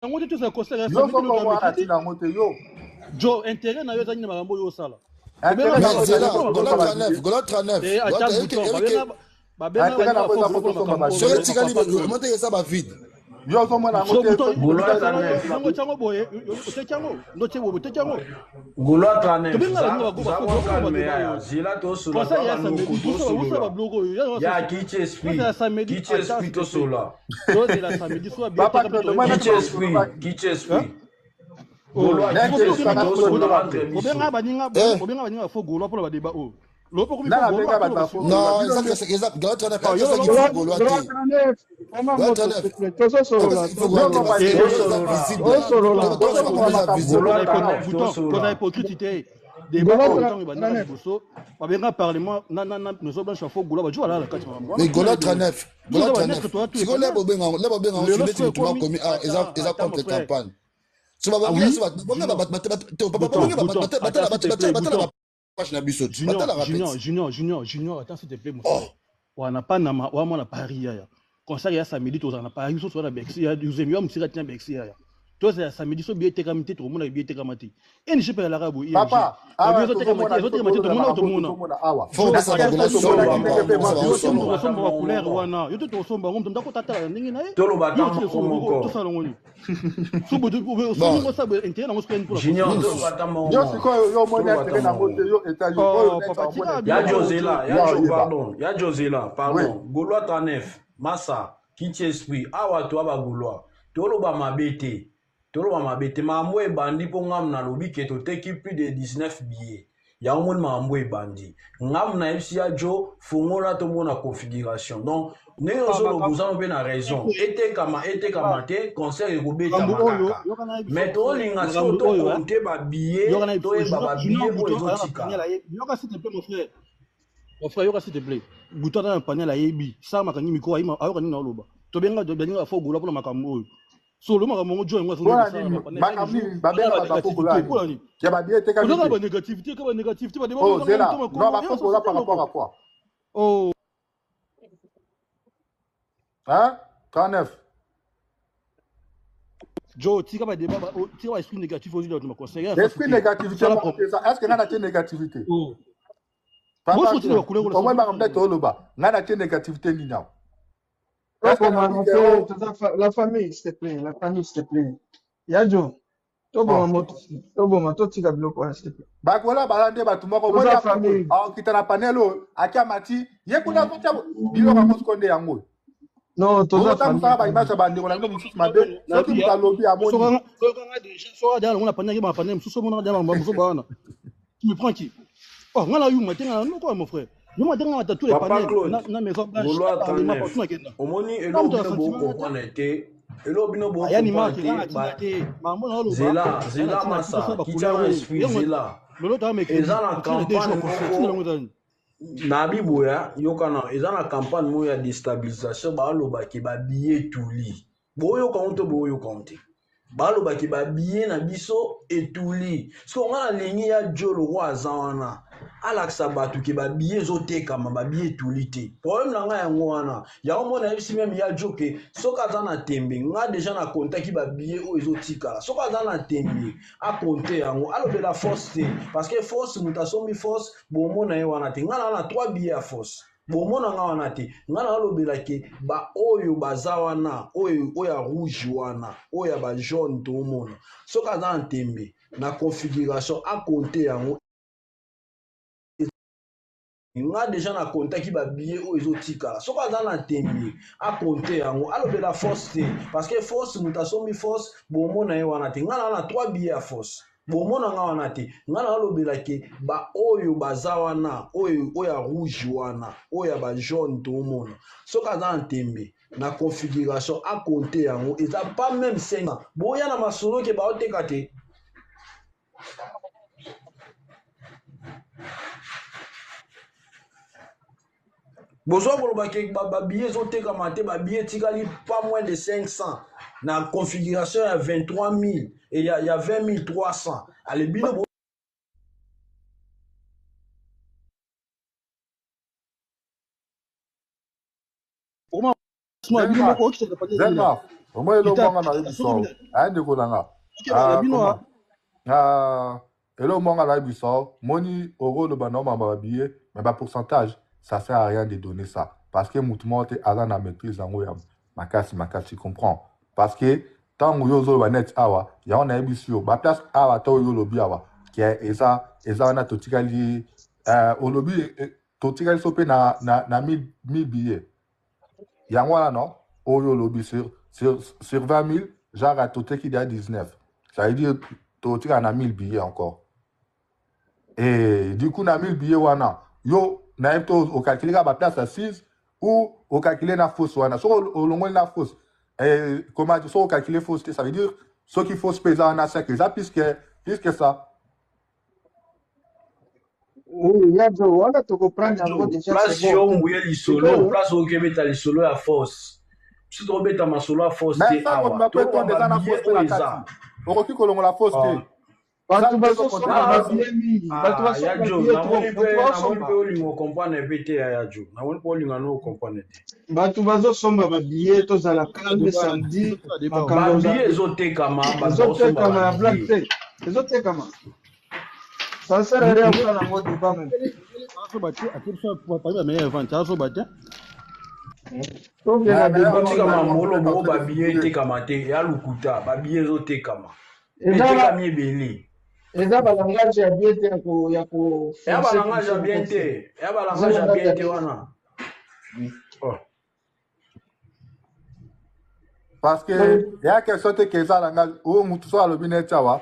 yango te, tozala concert ya Yo samedi soko lelo wana mercredi. ntina yango te yo. Jo, intérêt na yo ezali na makambo oyo osala. Intérêt Tobenga na yango Mais ezali zela po Gola tosomba 39 babillet. Gola 39 Te Gola ata erike bouton, erike babenga babenga Intérêt na baninga yango fo eza po golo mpona tosomba makambo soki oyo babillet. etikali papa Claude. omoteke eza bavide. Yo ozomona yango So te bouton soki Gaulois etikali ezala yo 39. yango tiango boye, oteki yango, ndo tie boye, oteki yango. Gaulois 39. Tobenga baninga bago Za bafo mwa golo mpona calme badeba yaya. oyo. Zela tosola Concert toa ya banoko samedi, busa busa tosolola. babiloko oyo. Ya Ya kiti concert esprit. ya samedi, Kiti ata esprit s'il te plaît. tosola. Tozela samedi soki billet Papa etekami Claude, toyeba. mwana Kiti makambo esprit. tolobaki. Kiti Hein? esprit. Oh, Gaulois Neti kiti esprit esanga tosola tolobaki. entre biso. Bobenga baninga Eh bobenga baninga fo golo mpona badeba oyo. Lopo komi fo Nana golo benga bato atoloba bafo sikoyo. golois. non Bino eza nde eza Gola 39 Ah, yo apesaki lolo fo Gaulois Gaulois te. 39, vraiment Gola moto, 39 s'il te plaît. Tozosolola, apesaki fo Gaulois yo te parce tozosolola. que te eza Tosolola. visible. Osolola. Tozosolola bozomona eza makambo visible. Gaulois kozala 39 bouton kozala tosola. hypocrite te. Débat Gaulois oyo ntango ebandaka 39. liboso babenga parlement na maison blanche ya fo golo bajo balala kati makambo wana Mais tuna Gola yebi yango. 39 Biso Gola toza banetre 39 toza tous les sikoyo panels. le bobenga ngo Lelo neti sikoyo mutu ekomi makomi ah eza ata eza ata mon contre frère. campagne. So Ah babongi oui, so babongi Junior, babongi bouton, bouton, batala attends s'il te plaît, batala bouton. page na biso ti Junior, batalaka Junior, peti. Junior, Junior, Junior, attends s'il te plaît, mon Oh frère. Wana Panama, wa mwana Paris yaya. Concert ya samedi tozala na Paris, so na Bercy ya Uzemi wa musika tina Bercy yaya. Tozala ya samedi so billet tekami te tokomona billet tekama te. ING pe alaka boye ING. Papa, Ba awa billet ezotekama te, tozomona biso ezotekama te tolobela tomona makambo tomona. tozomona awa. fo Jo, opesa Na ata bagola kese tomonaki somo ndenge papa mpe opesa mwa bango yo te biloko moto somo. Toloba ata okosomba ba moko couleur moko. wana, yo te tokosomba yango moto ndako tatala ndenge na ye. Toloba ata Yo otile moko so moko. tosala yango nini? So boye osombi Bon ngo sa boye intérêt nango soki mpona Junior concert. nini toloba ata moko Yo moko. sikoyo yo omoni Toloba ata intérêt moko nango te moko. yo eta yo oyo Oh neti papa aomona tika intérêt Ya biloko nango oyo te Jo. Josela, yo ya Jo aoyeba. pardon, ya Josela, Oui. pardon. Gaulois 39, Massa, kiti esprit, awa toa ba Gaulois. Toloba mabe te. Toloba mabe te. Makambo ebandi mpo ngamu nalobi ke toteki plus de 19 billets. Yango moni makambo ebandi. Ngamu nayebisi ya Jo, fongola tomona configuration. Donc ndenge Ah, ozoloba makambo oza mpe na raison. Etekama etekama te, concert makambo ekobetama oyo kaka. yoka na biso Mais mon frère, tolinga sikoyo makambo oyo hein. tokonte ba billets, Yoka na biso toyeba Junior ba Junior billets oyo Bouton aza na panel ezotikala. ayebi. Yoka s'il te plaît mon frère. Mon frère yoka s'il te plaît. Bouton aza na panel ayebi. Sama akangi micro ayima ayoka nini aoloba. Tobenga baninga fo gola mpona makambo oyo. So lo makambo yango jo yango azongi Mpona kosala nini na panel chaque makambo jour nini aza babenga na bato bafokola banégativité nini mpona nini? ya babillet etekami Ozaka te. banégativité ka banégativité badeba Oh ozanga zela moto non makolo ya bafokola société par rapport moko. à quoi? Oh Hein? 39. Jo tika ba débat tika ba esprit négatif ozwi bato na conseil ya face Esprit te. négativité Sala moko propre. te eza. Est-ce que ngai natie négativité? Oh. Papa Moi je Claude, ba couleur omoni ola makambo nde toloba ngai natie négativité nini awa? Est-ce que Toboma nalobi ke te, o toza la famille, s'il te plaît, la famille, s'il te plaît. Yajo, toboma oh. moto, toboma, totika biloko wana, s'il te plaît. Bakola baza nde bato moko omoni Toza akoki famille. akokita na panel oyo aki amati ye kuna azotia biloko yango sikoyo nde yango oyo Non, toza famille. bokotambusaka baimage ya bandeko na bino mosusu mabe soki moto alobi amoni sokanga déjà soka déjà longola panel ba panel mosusu omona déjà makambo mosusu ba wana. Tu me prends qui? Oh nga na yuma te nga na noko mon frère. Yuma te nga na tous les Papa panels Claude, na na maison blanche Gaulois na parlement 39. partout na kenda. Omoni Nga eloko moto na bino sentiment nga te. bocomprendre te. Eloko bino Ayani bocomprendre marke nga na te. tina Ba te. Makambo na oloba zela, nga na zela tina te massa, tosala ba kitia couleur na oyo. esprit Yango zela. lelo toza mercredi. Eza na Otina deux jours campagne concert tina moko yango ezali. na biboya yokana eza na campagne moko ya déstabilisation balobaki babillet etuli boyoka ngo to boyoka ngo te balobaki babillet na biso etuli soki nga nalingi ya jo lokwa aza wana alakisa bato ke babillet ezotekama babillet etuli te problème na ngai yango wana yango mona yebisi meme ya jo ke soki aza na tembe nga deja na kontaki babillet oyo ezotikala soki aza na tembe akonte yango alobela force te parce que force moto asombi force bomona ye wana te nga na wana 3 billets ya force bomona nga wana te nga na alobela ke baoyo baza wana oyo oyo ya rouge wana oyo ya ba jaune tomona soki aza na tembe na configuration akonte yango nga deja na kontaki babillet oyo ezotikala soki aza na tembe akonte yango alobela force te parce que force moto asombi force bomona ye wana te nga na wana 3 billets ya force bomona nga wana te nga na alobela ke baoyo baza wana oyo oyo ya rouge wana oyo ya ba jaune tomona soki aza na tembe na configuration akonte yango eza pas même 5 boya na masolo ke baoteka te. Bozwa koloba ke babillet ezotekama te babillet etikali pas moins de 500 na configuration ya 23 000 et ya 20 300 ale bino Oma bino moko okisa panel Zelma. Omoni eloko Kita moko nga nayebi soki so aya ndeko na nga. okebaka na Ah, bino comment? Ah, eloko moko nga nayebi so moni okoloba na mamba ba billet mais ba pourcentage ça sert à rien de donner ça parce que mutu moko te aza na maîtrise yango ya makasi makasi tu comprends parce que ntango yo ozoloba net awa yango nayebisi yo baplace awa ata oyo olobi awa ke eza eza wana totikali olobi totikali so mpe na 1000 billets yango wana non oyo olobi sur 20 000 genre toteki deya 19, ça veut dire totikala na 1000 billets encore. Et du coup na 1000 billets wana yo nayebi to ocalcule kaka baplace ya 6 ou ocalcule na fosse wana. Soki olongoli na fosse, comment dire, soki ocalcule fosse te, ça veut dire soki fosse mpe eza wana, seke eza plus que ça. Oui, yazo wana tokoprendre yango déjà, Place c'est yo bon. mbuye lisolo. Sikoyo Place oyo okebeta lisolo ya fosse, biso tokobeta masolo ya fosse Mais te ça awa. kobima mpe Toloba tonde eza na babillet fosse mpe na oyo eza. kati, okoki kolongola fosse te. Bato Salle mpe ezokonte bazosomba na Ah, basi. babillet mingi, bato ah, ya basomba jo billet trop, namoni bato mpe namoni bazosomba mpe olinga ocomprendre mpe te ya jo, namoni mpe olinga no ocomprendre te. Bato bazosomba babillet, tozala calme. Débat Samedi tosala débat. makambo Babillet ezotekama, bato baosomba ezotekama ya blague babillet. te, ezotekama, ça sert à rien kosala yango débat même. Azoba te, ate biso parmi ba meilleure vente, azoba te. Tokende na Mais débat Botika wana. mambo oloba oyo babillet etekama te, ya lukuta. Babillet ezotekama, Eza etekami ebele. Eza balangage ya bien te ya Ya koforce balangage biso ya na bien kati. te, ya Eza balangage ya langage bien ya te bien. wana. Oh. Parce que eya question te ke eza langage oyo mutu so alobi neti awa,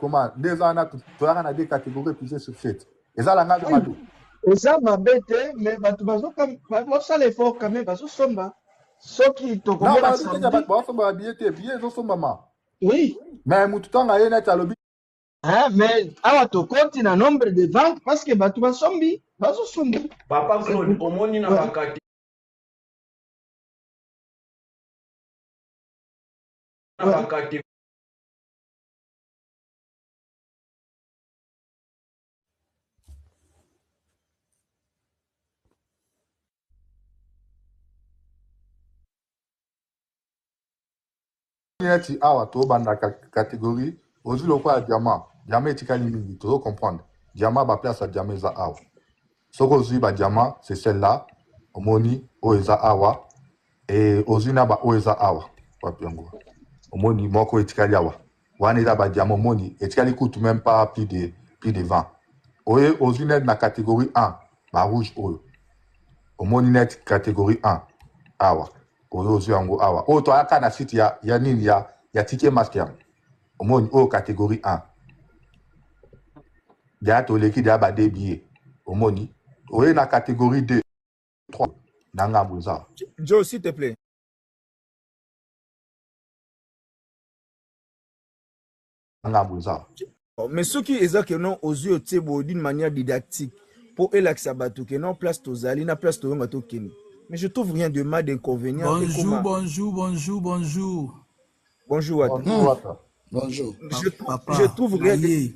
comment nde eza wana, toyaka na deux catégories plus sur sept, eza langage Oui, mabe. Eza mabe te, mais bato bazosala effort quand même, bazosomba. Soki Non, tokomona balobi te ke samedi bato baosomba babillet te, billet ezosombama. Oui. Mais mutu ntango aye neti alobi Hein, mais awa tokoti na nombre de ventes parce que bato basombi, bazosomba. Papa C'est Claude, omoni na ouais. bakate na bakate. Neti awa tobanda catégorie ozwi lokola diamant, diamant etikali mingi, tozo comprendre diamant, baplace ya diamant eza awa. Soki ozwi badiamant, c'est celle-là, omoni oyo eza awa e ozwi na ba oyo eza awa wapi yango, omoni moko oyo etikali awa wana eza badiamant, omoni etikali kutu même pas plus de 20. Oye ozwi net na catégorie 1, barouge oyo, omoni net catégorie 1 awa, oyo ozwi yango awa, oyo toyaka na site ya nini ya Ticket Master, omoni oyo catégorie 1 deya toleki deya ba deux billets, omoni oye na catégorie 2, 3 na ngambo eza. Joe, s'il te plaît. Na ngambo eza. Mais soki eza ke non, ozwi otie boye d'une manière didactique mpo elakisa bato ke non, place tozali na place toyonga tokende, mais je trouve rien de mal, d'inconvénient. Bonjour, Ekoma bonjour, bonjour, bonjour. Bonjour Wata. Bonjour Wata. Bonjour. Je trouve, Papa, je trouve rien de, naye.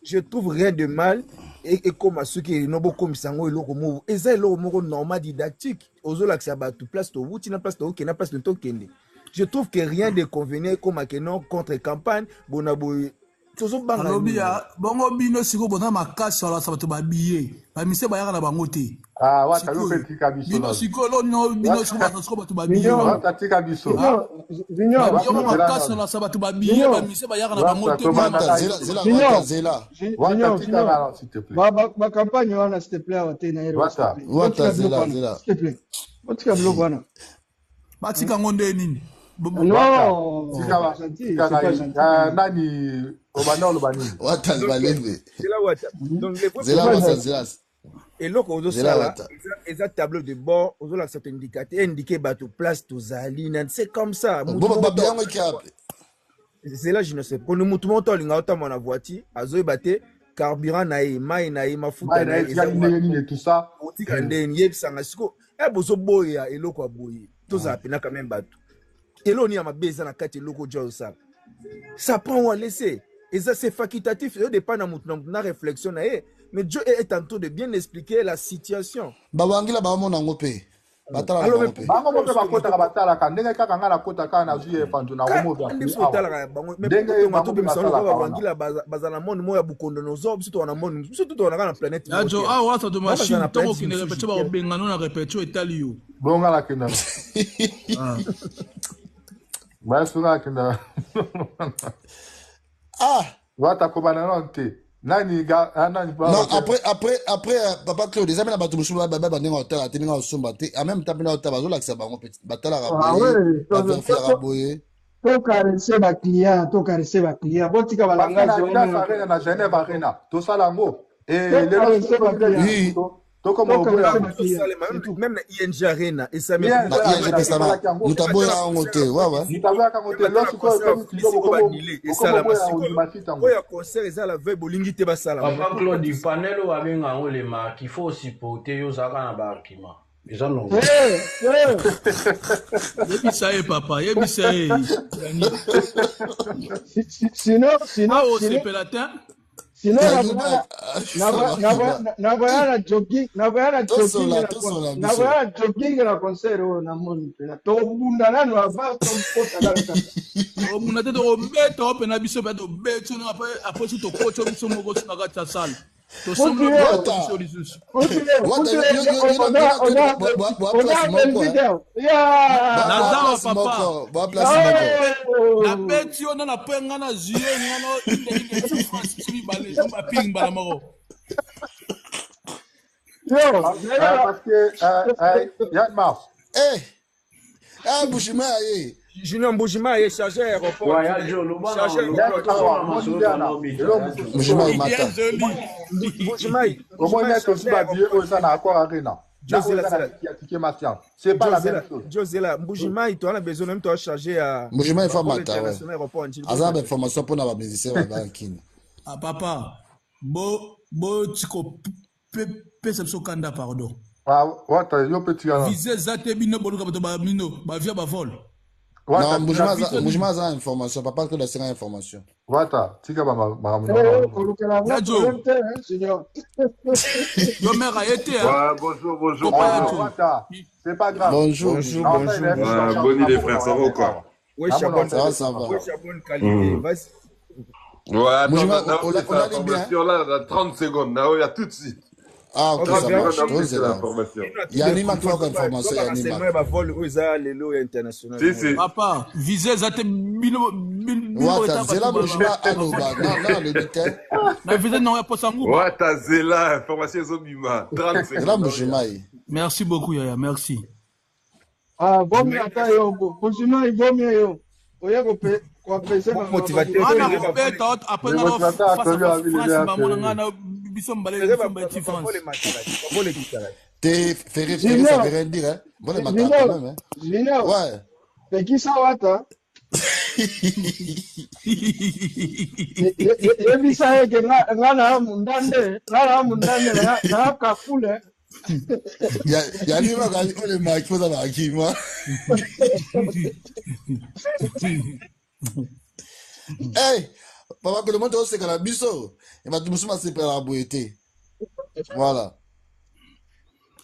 je trouve rien de mal ekoma soki no bokomisa yango eloko moko, eza eloko moko normal, didactique, ozolakisa bato place towuti na place tokende na place tokende. Je trouve que rien de convenient ekoma ke non, contre campagne bona boye, tozobanga Alobi nini? ya bongo bino sikoyo boza makasi alasa bato babiye bamise bayaka na bango te. Ah, Wata, yo Sikoyo mpe tika biso bino nano. sikoyo lo bino sikoyo baza sikoyo bato babiye Junior, wana. Wata, tika biso. Junior, Junior, Babiye Wata, ngo zela makasi nano. alasa bato babiye Junior, bamise bayaka na bango Wata te boza tobanda Wata, makasi. zela, zela, Junior, Wata, zela. Wata, Junior, tika Junior. nano s'il te plaît. Ba campagne wana, s'il te plaît, awa te na ero, s'il te Wata. plaît. Wata, Botika biloko zela, wana, zela. s'il te plaît. Botika biloko wana. Batika yango nde nini? Wata, Non, tika c'est pas gentil, tika c'est pas ngai. gentil quand même. Nani obanda oloba nini? Wata, Donc malembe. Zela Wata, donc le vrai Zela, C'est pas Wata, gentil. zela. Eloko Zela, ozosala Wata. eza tableau de bord, ozolakisa to indicateur, indiquer bato place tozali na, c'est comme ça mutu Bon, moko babi to yango eki. Zela, je ne sais kono mutu moko to alinga otambola na voiture, azoyeba te carburant na ye, mai na ye, mafuta Mai na na ye ye eza etikali ndenge nini, tout ça. Otika ndeni yebisanga siko e bozoboya eloko ya boye, tozala pena quand même bato, eloko nini ya mabe eza na kati eloko oja osala? Ça prend ou à laisser, et ça c'est facultatif, ça dépend na mutu na mutu na réflexion na ye, mais Dieu est en train de bien expliquer la situation. Babangila bamona yango mpe. Batalaka Alors, mais bango mpe. Bango pourquoi mo mpe sikoyo bakotaka batalaka ndenge kaka ngai nakota kaka nazwi efantu na kaka nde biso awa totalaka bango mais ndenge pourquoi tonga bango mpe tobimisa wana basalaka lokola wana bawangila baza na monde moko ya bukondonozo, biso toza na monde, biso to toza kaka na planète moko Yajo te. awa waza to Bango baza machine na ntongo planète okende mosusu répétition te. bakobenga no na répétition etali yo. Bonga nakenda Ah. baso nakenda. Ah wata kobana nano te nani ga ah, nani non, après papa Claude, eza mpe na bato mosusu ba ndenge otala te, ndenge osomba te, en même temps mpe na otala bazolakisa bango mpe batalaka Ah boye, ouais, baverifiaka boye. Tokarese baclient, tokarese baclient, botika parce que na balangage Adidas wana. Arena na Genève Arena tosala yango e lelo Tokarese baclient, Oui, tokoma oboya tokarese yango. baclient, Esalema c'est même tout. même na ING Arena esalema ING na ING Arena mpe esama tosalaki yango. moto même ata aboya na yango concert te ya wawa. Fally Moto aboyaka yango même te ata lelo na sikoyo concert ya ekomi Fally kilo sikoyo banile bokoma esalama oboya sikoyo ondima site yango. oyo ya concert eza la veille bolingi te basalama mais Papa pourquoi Claude, tout ça? panel oyo babenga yango le marque, il faut supporter yo ozalaka na baargument. Eza normal. Eh, eh. Yebisa ye papa, yebisa ye Yani. Sinon, sinon, Awa sinon, osepela te. sinon, Ayuba, navoya na jogging, navoya na jogging tosola na tosola biso. navoya na jogging na concert oyo namoni mpena tobunda nano avant tokota kaka kaka. Tokobunda te, tokobeta o mpena biso mpe tobeti ono apres so tokoti o biso moko so na kati ya sale tosombi Continue, tokoti Wata biso lisusu. continue, wata continue, yo yo yo on yo a, na on a, Claude bwa on place a moko Belvide. hein. Bwa Yeah! bwa Naza wa place papa moko, bwa place moko. Oh! Nabeti yo na nape nga na zwi yo nga na inde inde ti France biso mibale so bapingi mbala moko. Yo, zela, Parce que Yann Mars Eh, ah Mbushima ye. Junior Mbujima ye chargé aéroport Ouais, ya Jo, loba na chargé loba aéroport Yann tosola awa moni masolo nde ana tozobeta eloko ya Jo. mosusu Mbushima oyo imata. Bien joli. Mbujima omoni Mbujima neti chargé osi babillet aéroport oyo eza na Accor Arena na oyo Josela eza na zela ya ticket Master, c'est pas la même Josela chose. Josela Mbujima toza na besoin même toza chargé ya Mbushima ifa vol mata ouais. international aéroport Njili Aza na bomata. information mpona ba musicien ba ba kini. Ah papa, bo bo tiko pesa biso kanda pardon. Ah, wata yo mpe tika nano. Visa eza te bino boluka bato ba bino bavia bavol. Wata Non, tika Mbushima Biso aza Mbushima aza na information, papa Claude asenga information. Wata tika bamakambo na eh, bango. kolukela nga Yajo, problème te, hein, junior. yo mère aye te hein. Ouais, bonjour, bonjour, Kopa ya Ah, bonjour. jo. wata c'est pas grave. Bonjour, Bonjour, Mbushima. Naosala bonjour, eleki bonjour. Ouais, charge bonne idée, namona frère, ça va wana ou quoi? awa Ouais, namona Chabonne, Ça va, osala ça va. ouais, Chabonne qualité. Vas-y. Ouais, attends, Mbushima, na on na l'a dit bien. l'information là, dans 30 secondes. Nao, il y a tout de suite. Ah, ok, Ok, 30 ça bien. marche. secondes, na Tozela. l'information. Yanima, toi, information, Toi, Yanima. renseignement ya vol oyo eza lelo ya international. Si, si. Papa, visa eza te bino bino Wata, bota zela bato ba Mbushima aloba. Non, non, le dit, na visa nango ya posa nguba. Wata, zela, information ezobima. 30 Zela secondes, nao, ya. Mbushima ye. Merci beaucoup yaya, merci. Ah, vomi ata yo, Bozima vomi yo. Oye kopesa Bon na motivateur, Wana Ferre ba vol kobeta après Le nga na motivateur face à atoli face abi France lelo bamona ya nga na biso mbale Ferre biso ba mbale ti ba France. vol emataka, ba vol ekitaka. Te, Ferré, Ferré, ça Junior, veut rien dire, hein. Bon, les matins quand Junior, même, hein. Junior, Ouais. pekisa wata. Yebisa ye ke nga na mundande, nga na mundande, na kakule. Yanima, on les marque, faut ça qui, moi. Hey, papa, que le monde c'est qu'on a biso. Et bah, tout le monde s'est pris la beauté. Voilà.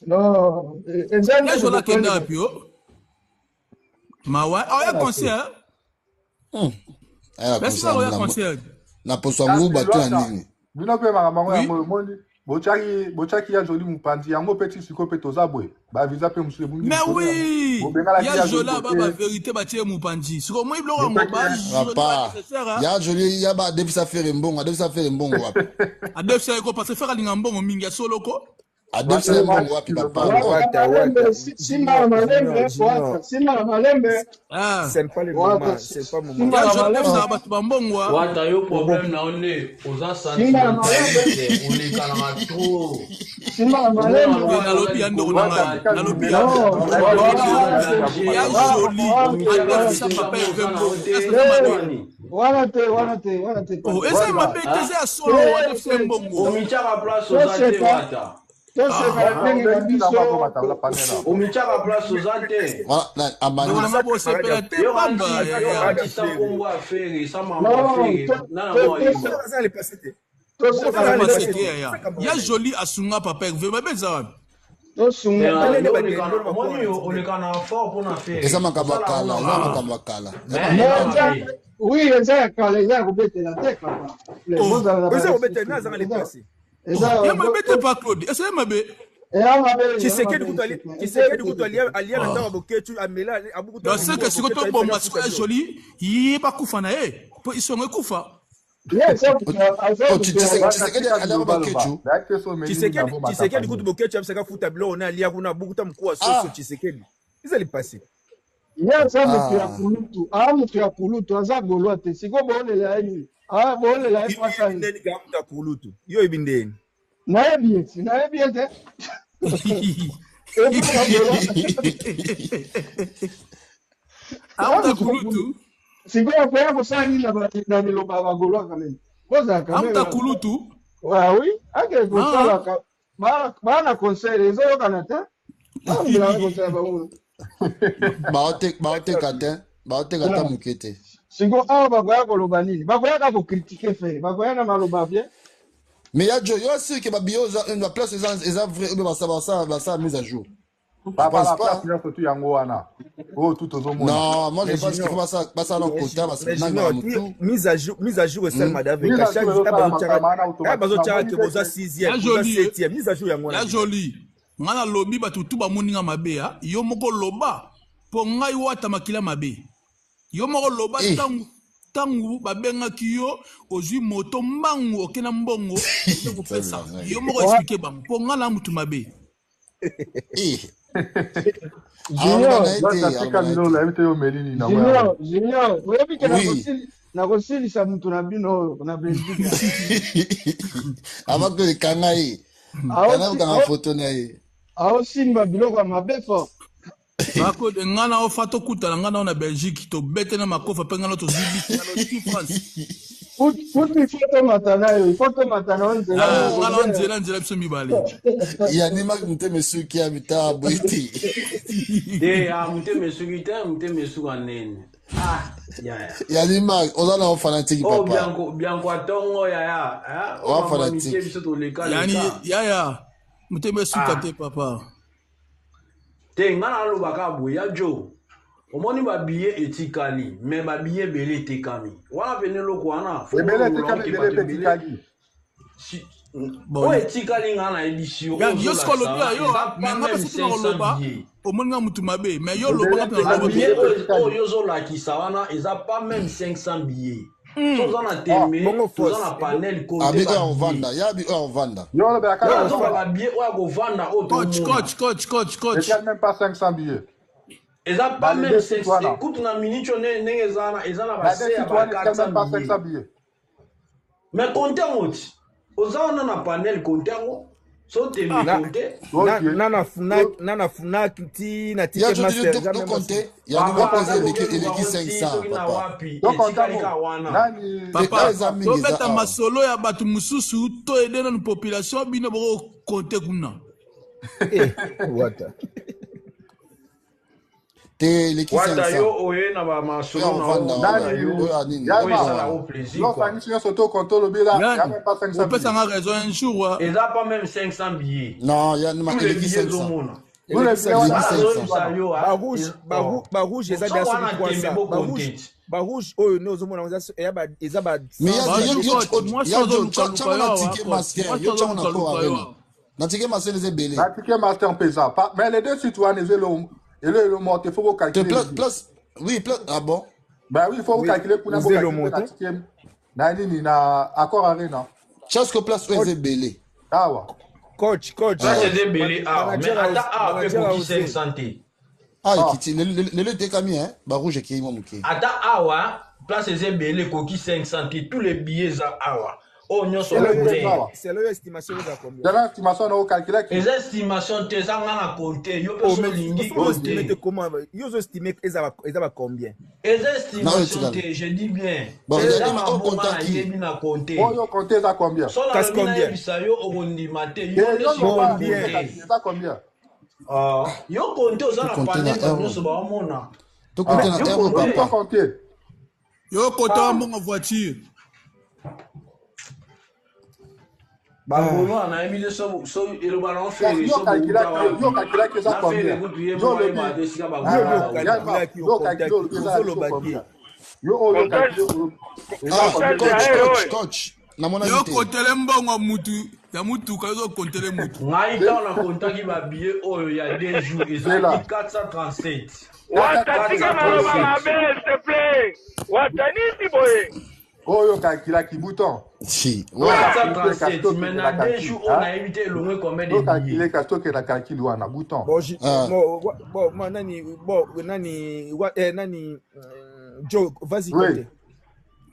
Non, eza Ya nde jola kenda kokoprendre. wapi yo? Mawa, oya concert. Aya, Merci concert, na oya na, concert. na poso kasi nguba to na lwata nini. bino mpe makambo yango Oui. yango omoni botiaki ya joli mopanzi yango mpe ti sikoyo mpe toza boye bavisa mpe mosusu ebungi Mais likolo yango oui, bobengalaki ya ya joli jola ba ba kote vérité batie mupanzi. Siko moi biloko yango botiaki ba joli ba Papa. nécessaire hein. Ya joli, ya ba debisa faire mbongo, adebisa faire mbongo wapi. Adefsa ko parce que faire alinga mbongo mingi ya solo ko. Adebisa wata mbongo wapi, papa. Wata Oh. Wata, malembe, wata. simba na Junior, malembe, Junior, Junior. wata, simba na malembe, Ah. Ce n'est pas le wata, moment, c'est pas le moment. simba Ya na joli malembe, adefsa bato ba mbongo ah. Wata, yo problème na yo nde oza simba na malembe, sentimentaliste, olekanaka trop. simba na Omona malembe. Te lokola oza nalobi ya ndeko likolo na wata ngai, ya tika nalobi ndimela ya. Non, omona wata lokola Nalobi oza wana te, danger. ya wana joli wana Omitiaka wana adefsa te. papa bisika Hervé oza na yo mbongo. te, Est-ce que mabe? Eh, wani. wana te, wana te, wana te, Oh, papa. eza wata mabe te Ah, eza ya solo Te, adefsa te, mbongo. omitiaka place oza te toseka, wata. toseka Ah. na ndenge na obengisi nango biso. akomata la panela awa Omitiaka place oza te. Voilà, na, Ndeko Amani. na Aza nga camarade bosepela ya te Yo pamba anti, ya yo ya. camarade ya anti sa Ferre. kombo ya Ferre, sa mambo ya Non, Ferre, nana mwa toseka, yeba. Aza le passé te. toseka Aza na le Eza passé passé ndenge. te te. ya ya. Aza Ya camarade na ye. joli asunga papa Hervé mabe eza wapi? Tosunga. Tala nde Yo badendolo oleka bakoma omoni na yo tindele. oleka na fort mpona Eza fere makambo ya osala yango kala, na eza mabe makambo ya kala. mais Mais eza eza mabe. oui, eza ya kala, eza ya kobetela te papa. Oh. Bozala na Oza barespect. kobetela na azanga Eza leplase. eza Oh, ya mabe te pa Claude, ese ya mabe. eza mabe, eza Tshisekedi mabe kutu ali eza Tshisekedi kutu te. alia alia na Oh. ndako ya Boketu amela abukuta Donc c'est mikuwa que sikoyo Boketu ayebisaka toboma afuta sikoyo ya biloko. joli ye bakufa na ye mpo isongo ekufa. Ye eza moto aza Oh, moto ya Wata Tshisekedi tika aliaka bilobaloba Boketu. nayebi te so omeli nini Tshisekedi navomata Tshisekedi kutu famille. Boketu ayebisaka afuta biloko na alia kuna abukuta mikuwa soso Ah, Tshisekedi. Ezali pasi. ye aza moto ya ah. kulutu, aa moto ya kulutu, aza gaulois te. Sikoyo boolela ye nini? Aa boolela ye Yo mpasa oyebi nini? ndeni kaka moto ya kulutu. Yo oyebi ndeni. Nayebi ye ti, nayebi ye te. Ebonga gaulois. Aza Amuta moto ya kulutu, kulutu. Sikoyo akoya kosala nini na na liloba ya bagaulois quand même? Bozala quand même amuta na kulutu. Ah oui, ake kosala Ah. baa na concert ezoyokana te. Baomelaka concert ya bango. Baoteka te, baoteka ata moke te. Sikoyo awa bakoya koloba nini? Bakoya kaka kokritike Ferre, bakoya na maloba bien. Mais ya Joe, yo sûr que ba billets la place eza eza vrai ou bien basala basala basala mise à jour. Je Papa pense la pas. place nyonso tu yango wana oyo tu tozomona. Non, moi je Mais pense qu'il faut Junior, basala basala mais, quota bas mais nanga Junior, mutu. mise à jour esalema Mise daveka à jour chaque ta ezosalama bazotiaka kama wana ta automatiquement bazotiaka omoni ke te boza ke 6e Ya boza joli, 7e mise à jour yango wana ya déjà. joli. Nga nalobi bato tu bamoni nga mabe ya yo moko loba mpo ngai wata makila mabe. Yo moko loba Eh. ntango ntango babengaki yo ozwi moto mbangu oke na mbongo oke kopesa yo moko Wa- explike bango mpo ngai na mutu mabe. Eh. Junior, Aloba na ye te, wata aloba tika na ye bilolo te. nayebi te yo omeli nini nango yango. Junior, Junior, oyebi ke Oui. nakosilisa mutu na bino oyo na Belgique. Avant que kanga ye. Kanga Aosi- kanga photo na ye. aosimba biloko ya mabe fort. Bako nga na ofa tokutana nga nao na Belgique tobete na makofa mpe nga nao tozwi biki nga nao ti France. Kutu ifo tomata na yo, ifo tomata na yo nzela Ah, moko nga nao te. nzela nzela biso mibale. Yani mak muteme suki ya mitaa boye te. Te ah, motema esuki te, motema esuka nene. Ah, yaya. Yani mak oza na fanatique Oh, papa. Bianco, Bianco atongo yaya. Ah, Oza oh, mama mike fanatique. biso toleka Yani leka. yaya motema esuka Ah, te papa. te nga nalobaka boye ya jo. Omoni babiye etikali, mais babiye ebele etekami. Wana pene eloko wana, fo Ebele bolongola etekami oke ebele bato mpe ebele. etikali. Bon, Oyo etikali nga nayebisi yo, ya oyo yo sikoyo ozolakisa olobi wana, ya yo eza me pas nga mpe même soki 500 nakoloba billets. omoni nga mutu mabe me yo loba Ebele nga mpe etekami naloba Babillet ebele mpe oyo etikali. oyo ozolakisa wana eza pas même 500 billets. Toza na Ah, tembe, Bongo toza force. na panel compte Abi oyo babillet. ovanda, ya bi oyo ovanda. Yo olobelaka Oyo kaka azoba kovanda. babillet oyo akovanda oyo coach tomona. coach coach coach coach Etikali même pas 500 billets. Eza Na pas les même deux sites 500 wana. kutu na minute oyo ndenge eza wana eza na Na base deux ya sites ba wana etikali 400 même pas billets. 500 billets. Mais compte yango ti. Oza wana na panel compte yango. So tembe ah Na compte. na Ok. na na Fnac na na Fnac ti na Ya Ticket jo Master to eza to même pas compter, yani Papa mak ata eza eleki bokeluka eleki yango ti 500 soki na papa. wapi To compte etikali kaka yango. wana. Nani Te papa eza mingi eza tobeta awa. masolo ya bato mosusu to ede nanu population bino bokokonte kuna. Eh, wata. Te eleki Wata 500. yo oye na Oyo bamasolo na ovanda yo wana, na nani yo oyo ya nini, oyo oyo Yama. esala wana. yo plaisir Yo quoi. osangisi nyonso to compte olobi eza ya Yani même pas 500 billets. opesanga raison un jour wa. Eza pas même 500 billets. Non, yani mak Tous les eleki billets 500. ezomona. Tous les Eleki billets wana Eleki Wana 500. azoyebisa wana. yo Ba ah, rouge ba oh. rouge ba rouge eza So déjà soki wana tembe 300. Ba rouge bokonte ti. ba rouge oyo ne ozomona eza ba eza ba Mais ya 100 yo ba yo coach 200. mwasi ya jo azolukaluka tyango yo na awa ticket coach master, mwasi yo tyango na ko azolukaluka yo arena. awa. Na ticket master eza ebele. Na ticket master mpe eza. Mais les deux sites wana eza elo elo moko te faut Te bocalculer place les billets. place oui place ah bon. Ben oui, il faut Oui, calculer kuna eza elo bocalculer na montant. ticket na nini na accord arena. Chaque place oyo Coach eza ebele. Awa. coach coach Place Ah. eza ebele awa mais manager ata awa mpe manager ekoki aose. 500 te. Ah Ah. ekiti lelo lelo etekami hein, ba rouge ekei mwa moke. Ata awa place eza ebele ekoki 500 te. Tous les billets eza awa. Oyo nyonso Eloko couleur. eza awa. Selon yo estimation eza combien? Dans l'estimation na ocalculaki. Eza estimation te eza nga na compte yo mpe Oh so mais olingi soki oestime compte. te comment yo ozoestime eza ba combien? Eza Na oyo estimation etikali. te, je dis bien. Bon, Eza yani mak mabonga okontaki. nayebi na compte. Oyo compte eza combien? So Kasi nalobi combien? nayebisa yo okondima te, Te yo nde yo sikoyo loba Combien? compte. eza combien? Ah, yo compte oza To na compter na panel bato euro. nyonso baomona. To compter Ah. na Yo euro compte. To papa. compte. Yo kota mbongo voiture. Bagaulois nayebi te so eloba nango Kasi Ferre yo so bouta calculaki yo wapi calculaki eza na Ferre combien? kutu ye Yo moko olobi ayebaka te esika Yo bagaulois nde ah bauta. yama okalkulaki yo calcule okontaki olobi eza na biso ozoloba te combien? Yo oyo Comptage calcule olobi eza Ah, combien comptage ya coach heure coach oyo. coach namonaki Yo te. kontele mbongo ya mutu ya mutuka yo kontele mutu. Ngai ntango nakontaki babillet oyo ya 2 jours Zela ezalaki 437. Wata tika maloba 437. mabe s'il te plaît. Wata nini boye? oyo calculaki bouton. Si, Yo ouais. calcule kasi 437 tokende mais na na 2 calcul jours oyo hein? nayebi te elongwe combien Yo de calcule billets. kasi tokende na calcul wana bouton. Bon, Ah, bon, bon, moi, nani, bon, nani, nani, Joe, vas-y, Oui, comptez.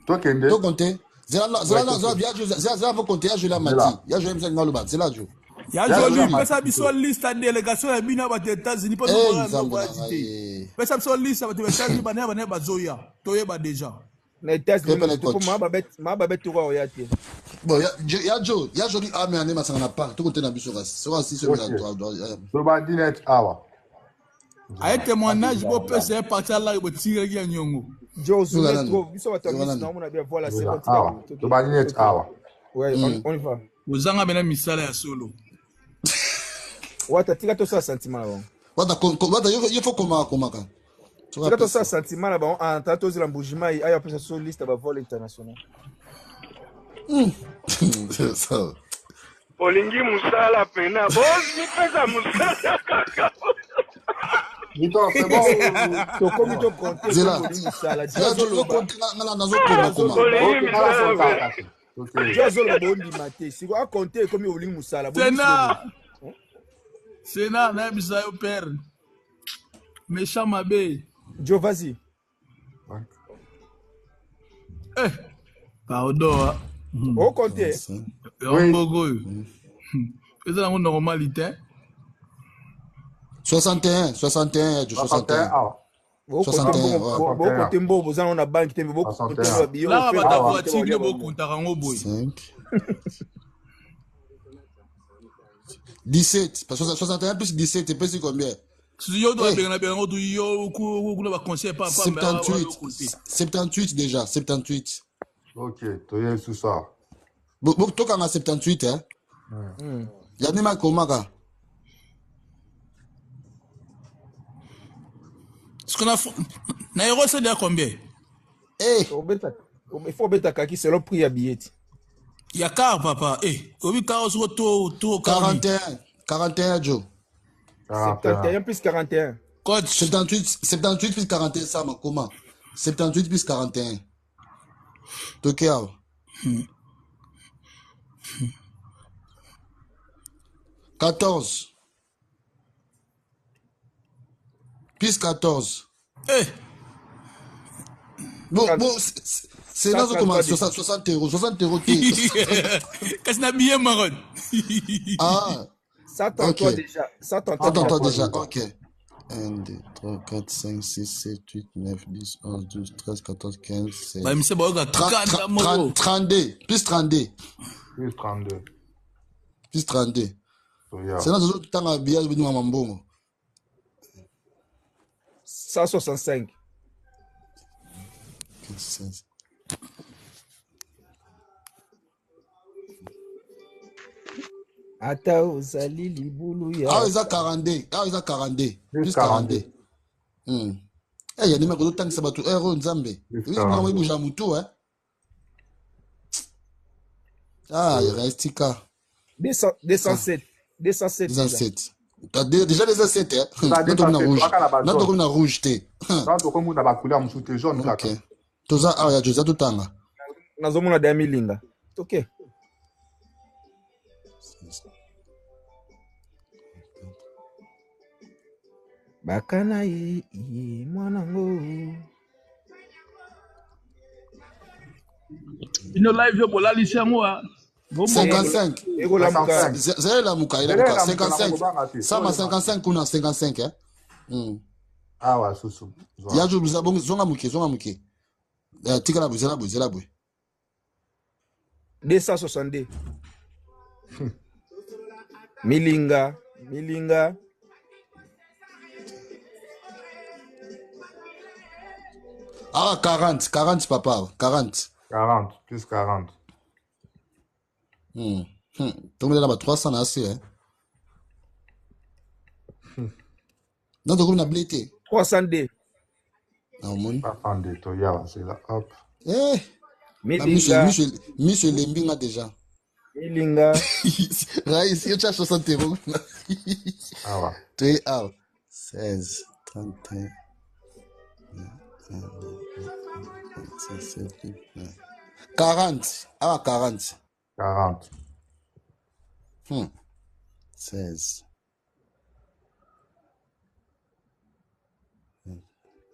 tokende. to compter. Zela Ouais, zela zela tokende. ya zela zela faut compter ya Jolie Zela. Mati. Ya Jolie msa ngaloba. Zela Jo. Ya Ya Jolie, Jolie pesa Mati. biso liste ya délégation ya bino ya bato ya États-Unis mpo Eh tokoya nzambe biloko na ya ngai. te. eh. Pesa biso liste ya bato ya États-Unis bana bana bazoya. Toyeba déjà. Na États-Unis, Pepele po coach. ma babet, ma babet toka oya te. Bon, ya ya Jo, ya Jolie ah mais ane masanga na parc. To compter na biso kasi. So si so Ok. na to. Tobandi net awa. Aye Zela. témoignage Zela. bopesa ye parti alaki botikaki ya nyongo. Joe, Yoka zoomez nani? trop. Biso bato ya Yoka miso nani? na omona bien. Voilà, c'est Zela bon, tika awa. boye. Toke, Tobandi net toke. awa. Ouais, on y va. Ozanga mena misala ya solo. Wata, tika tosala sentiment na bango. Wata wata yo yo faut komaka komaka. So Tika tosala apesa. sentiment na bango. En attendant tozela Mbujimayi aya apesa so liste ya bavol international. Ça. Olingi musala pena. Bozipesa musala kaka. Bouton, c'est bon ou Tokomi to compter ekomi Zela. bolingi mosala. Joe Ya Jo yo azoloba, compter nga nga nazo Joe koma koma. azoloba. Olingi Ok, nga misala nakontaka pena. kasi. Ok. Joe azoloba bondima te. Siko akonte ekomi bolingi mosala. Bolingi sikoyo Sénat, nini? Sénat nayebisa yo père. Méchant mabe. Joe, vas-y. Eh, pardon. ah. O compter. 45. Yo Oui. mboko oyo. Eza nango normalité. 61, 61 ya Jo 61 61. awa. Bokote 61, mbongo, ouais. bokote 61. mbongo boza nango na banque te, mais bokote 61. babillet Laka oyo bato Ferre ya Awa. akote voiture baolia nde bango. bokontaka yango boye. 5 17 parce que 61 plus 17 epesi combien? Soki yo Eh, tobenga na benga tu yo kuna baconseil pa pa mais 78 ayokote. 78 déjà 78. Ok, toye susu awa. Bo bo tokanga 78 hein. Ya nima komaka. Ce qu'on a na euro c'est déjà combien? Eh, Obeta, il faut obeta kaki selon prix ya billet. Ya car papa. Eh, obi car soko to to car ni. 41 41 Jo. 41. 71 plus 41. Coach, 78 78 plus 41 ça ma comment? 78 plus 41. Toke awa. 14 plus 14. eh, Bon, bon, c'est là comment 133 déjà. 60, 60 euros, 60 euros te. kasi na billet maron. Ah, 133 ok. déjà. 133 133 déjà. déjà, ok. 1, 2, 3, 4, 5, 6, 7, 8, 9, 10, 11, 12, 13, 14 15, 16. Bamise bayoka 30, kanda moko. 30, 32, plus 32, Plus 32. plus 32. Toya. C'est là que tanga billet bino mambongo. 165. 16. Ata ozali libulu ya Ah, eza 42, ah eza 42, Plus plus 42. 42. Eh, ya ndima kozotangisa bato heure oyo nzambe. Plus Ebi mwana 42. ebuja mutu hein. Ah, restika. 200 207. 207 déjà. 207. T'as déjà 207 hein. Toza Na tokomi na 207, rouge. toza na Na bazone. tokomi na rouge te. Tant tokomi na bacouleur mosusu te jaune kaka. OK. Toza awa ya Josa totanga. Nazomona Dami Linga. Ok. Bakana ye, ye mwana ngo. Bino live yo bolalisi yango ah. Bomboka. 55. Ekolamuka. 65. Zela elamuka, Zela elamuka. elamuka na 55. kobanga te. Sama Oyo 55 kuna 55 hein. Awa susu. Zwa. Ya Jo bongo zonga muke, zonga muke. Eh, tikala boye, zela boye, zela boye. 262. Milinga, Milinga. Ah 40, 40 papa, 40. 40 plus 40. Tokomi na ba 300 na ase, eh. Non, tokomi na ble te. 302. Naomoni. 302 toya bazela hop. Eh, na miso Milinga, miso miso elembi nga déjà. Milinga. Rais, yo tia 60 euros. Awa. Toye awa. 16, 31, 26, 7, 40. Awa 40. 40. 16.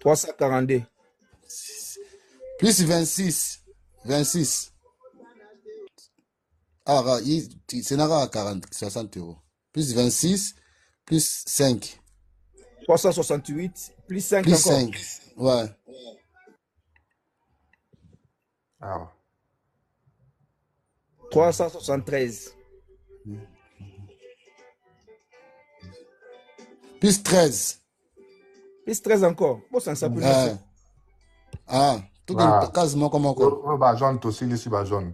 342. Plus 26. 26. Ah, c'est naka 40, 60 euros. Plus 26, plus 5. 368, plus 5 Plus encore. 5. Ouais. Awa. 373. Plus 13. Plus 13 encore. Bon, ça ne s'appelle Ouais. pas. Ah, tout Ah. est case moko moko. Oyo bajaune tosilisi bajaune.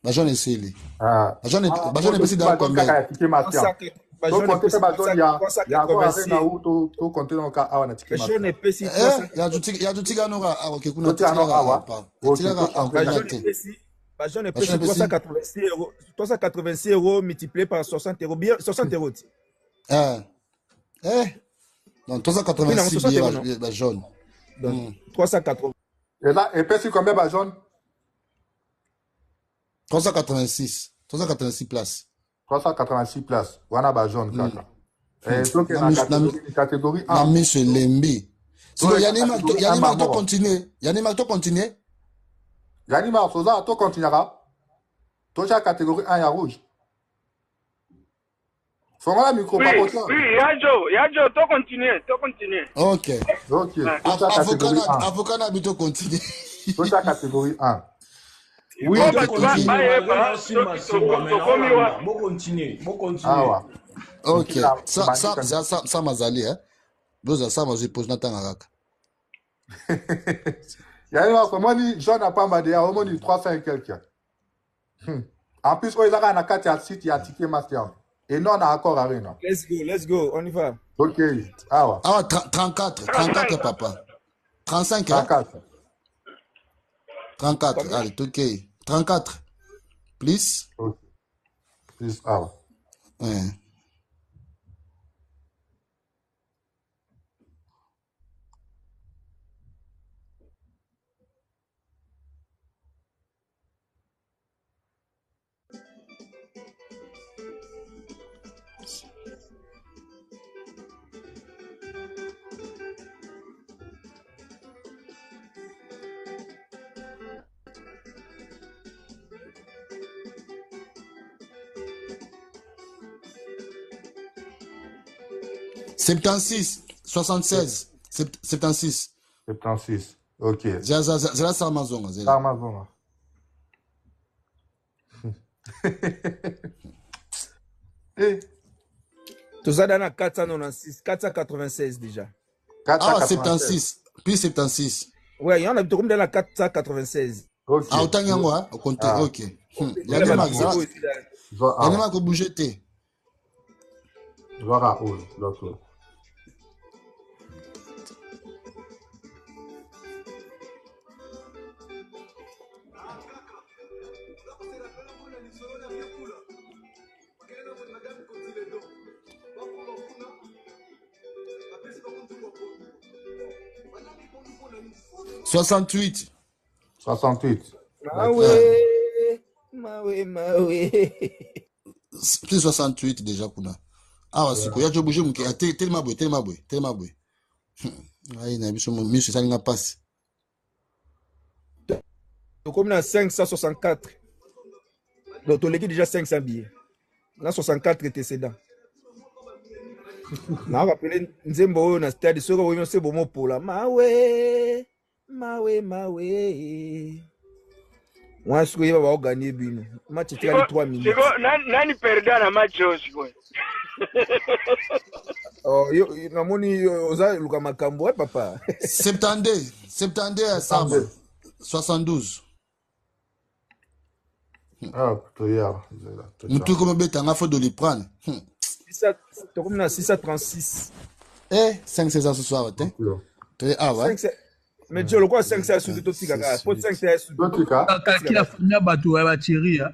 Ba jaune esili. Ah. Ba jaune Ah, ba jaune oyo epesi tosilisi dans bajaune combien? kaka ya ticket mafia. Bajaune Tokonte mpe epesi bajaune ya Accor 386. Arena ou tokonte noka awa na ticket Bajaune mafia. epesi Eh, ya tutika ya tutika noka ah OK kuna Totia tutika no ah awa. pa. Ok, Tutika ah tokonte kuna Bajaune te. epesi Bajaune Ba epesi jaune epesi 386 euros, 386 euros multiplié par 60 euros. Bien, 60 euros. eh eh non Oui, non, 386 60 billets euros, ba, non. ba jaune. Donc, 380. Eza epesi combien bajaune? 386. 386 places. 386 places. Wana bajaune kaka. Eh, toke Na na miso na catégorie catégorie na 1. miso elembi. Siko Toleka yanima to catégorie 1 yanima to mamo. continuer. Yanima to continuer. Yani ma soza to continuera. Toja catégorie 1 ya rouge. Fongola micro Oui, papotin. oui, Yajo, Yajo, to continue, to continue. OK. Ok, Ouais. toja Avocat catégorie na 1. avocat na bito continuer. Toja catégorie 1. Oui, Po Bo bato OK. continue malgré bayeba naosimba soki simba me tokomi naolanda. wapi. Bo continue, bo continue. Awa. OK. Nkila Ça bandi ça kan. ça ça ça mazali hein. Boza ça mazui pose na tanga kaka. Yani ma komoni jaune apamba de ya omoni 300 et quelques. En plus oyo ezaka na kati ya site ya ticket master. Et non na Accor Arena. Let's go, let's go, on y va. Ok, awa. Ah 34, 34 35. papa. 35 hein? 34. 34. Combien? Allez, OK. 34 plus Ok. Plus awa. ouais. 76, 76, 76. 76. Ok. Zela zela zela sa mazonga zela. Amazon. Eh, Toza na 496, 496 déjà. Ah 496. 76 plus 76. Ouais, il y en a comme dans la 496. Ok. Ah otangi yango hein, okonte. Ah. OK. Voilà, Yanima ba zela billet oyo esila. Zwa yanima awa. ko bouger te. Zwaka oyo. L'autre. 68. 68. Mawe, mawe, mawe. Plus 68 déjà kuna. Awa siko ya jo bouger muke ate telema boye telema boye telema boye. Ai na biso mo miso esalinga pasi. Tokomi na 564. Donc, toleki déjà 500 billets. Na 64 précédent. Na rappelé nzembo oyo na stade soki oyo se bomopola mawe mawe mawe wana soki oyeba baoganie bino match etikali Siko, 3 minutes. siko, nani perda na match oyo sikoyo? Oh, yo, namoni yo, oza luka makambo e papa. 72, 72 ya Sama. 72. 72. Ah, toya zela Mutu ekomi obeta nga fo doliprane. Tokomi na 636. Eh, 5 eza susu awa te. Toye awa. Mais jo lokola 5 susu totika kaka po 5 susu. Totika. Kakila famille ya bato ya bacheri ya.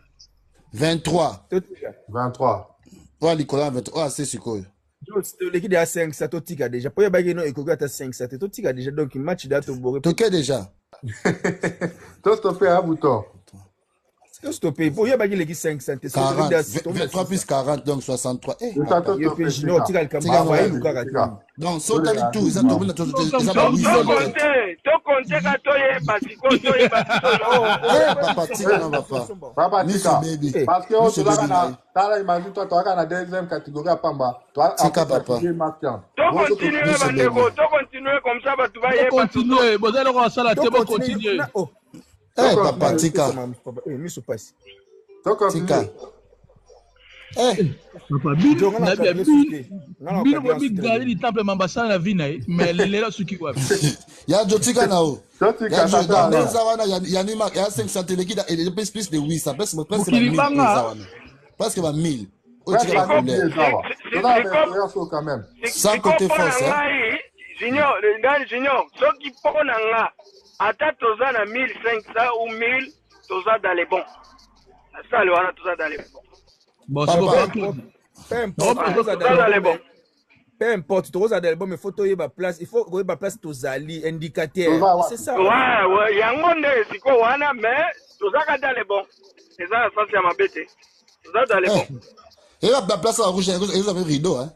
23. Totika. 23. Oyo likolo ya 23 oyo ase sikoyo. Toleki deja 5 totika deja po yebaki no ekoki ata 5 te totika deja donc match da tobore. Toke deja. To stopper un bouton. To stopper po yebaki leki 5 te. 40 23 plus 40 donc 63. Eh, papa. Yo pe junior tika likambo awa elukaka te. Donc so otali tout eza tomi na eza ba 800 Tokonte, tokonte ka toyeba sikoyo toyeba Eh, papa tika na papa. Papa Miso tika. baby. Parce que Miso tozalaka baby na na ye. tala imagine toi tozalaka na deuxième catégorie ya pamba. Toi Tika papa. Tokontinue Miso bandeko, baby. tokontinue comme ça bato bayeba. Bokontinue, boza eloko basala te, bokontinue. Eh, papa tika. Miso pasi. Tika. Eh. Papa bino Jonga na na bia calcule bino suki. Nga na bino calcule bobi suki. gari di temple mamba sala na vie na ye mais lelo suki wapi. Ya jo tika na o. Totika Ya jo ça sert à dans rien. eza wana ya ya nima ya 500 eleki da ele plus plus de 800 presque presque ba Mokili 1000 banga. eza wana. Presque ba 1000. Oyo Presque tika ba ba mille couleur. eza awa. Toza na expérience oyo quand même. Sans côté mpo na force hein. ngai junior nani junior soki mpo na nga ata toza na 1500 ou 1000 toza dans les bons na sale wana toza dans les bons. Bon, Papa. siko Peu pa importe, Claude. peu importe, Ouais, tokozala toza dans dans les les bons, bons. mais peu importe, tokozala dans les bons, mais faut toyeba place, il faut koyeba place tozali, indicateur. Toza C'est wapi? ça. Ouais, ouais, yango nde sikoyo wana mais tozaka dans les bons, eza na sens ya mabe te, toza dans les Eh. bons. Et la place à rouge eza pe rideau hein.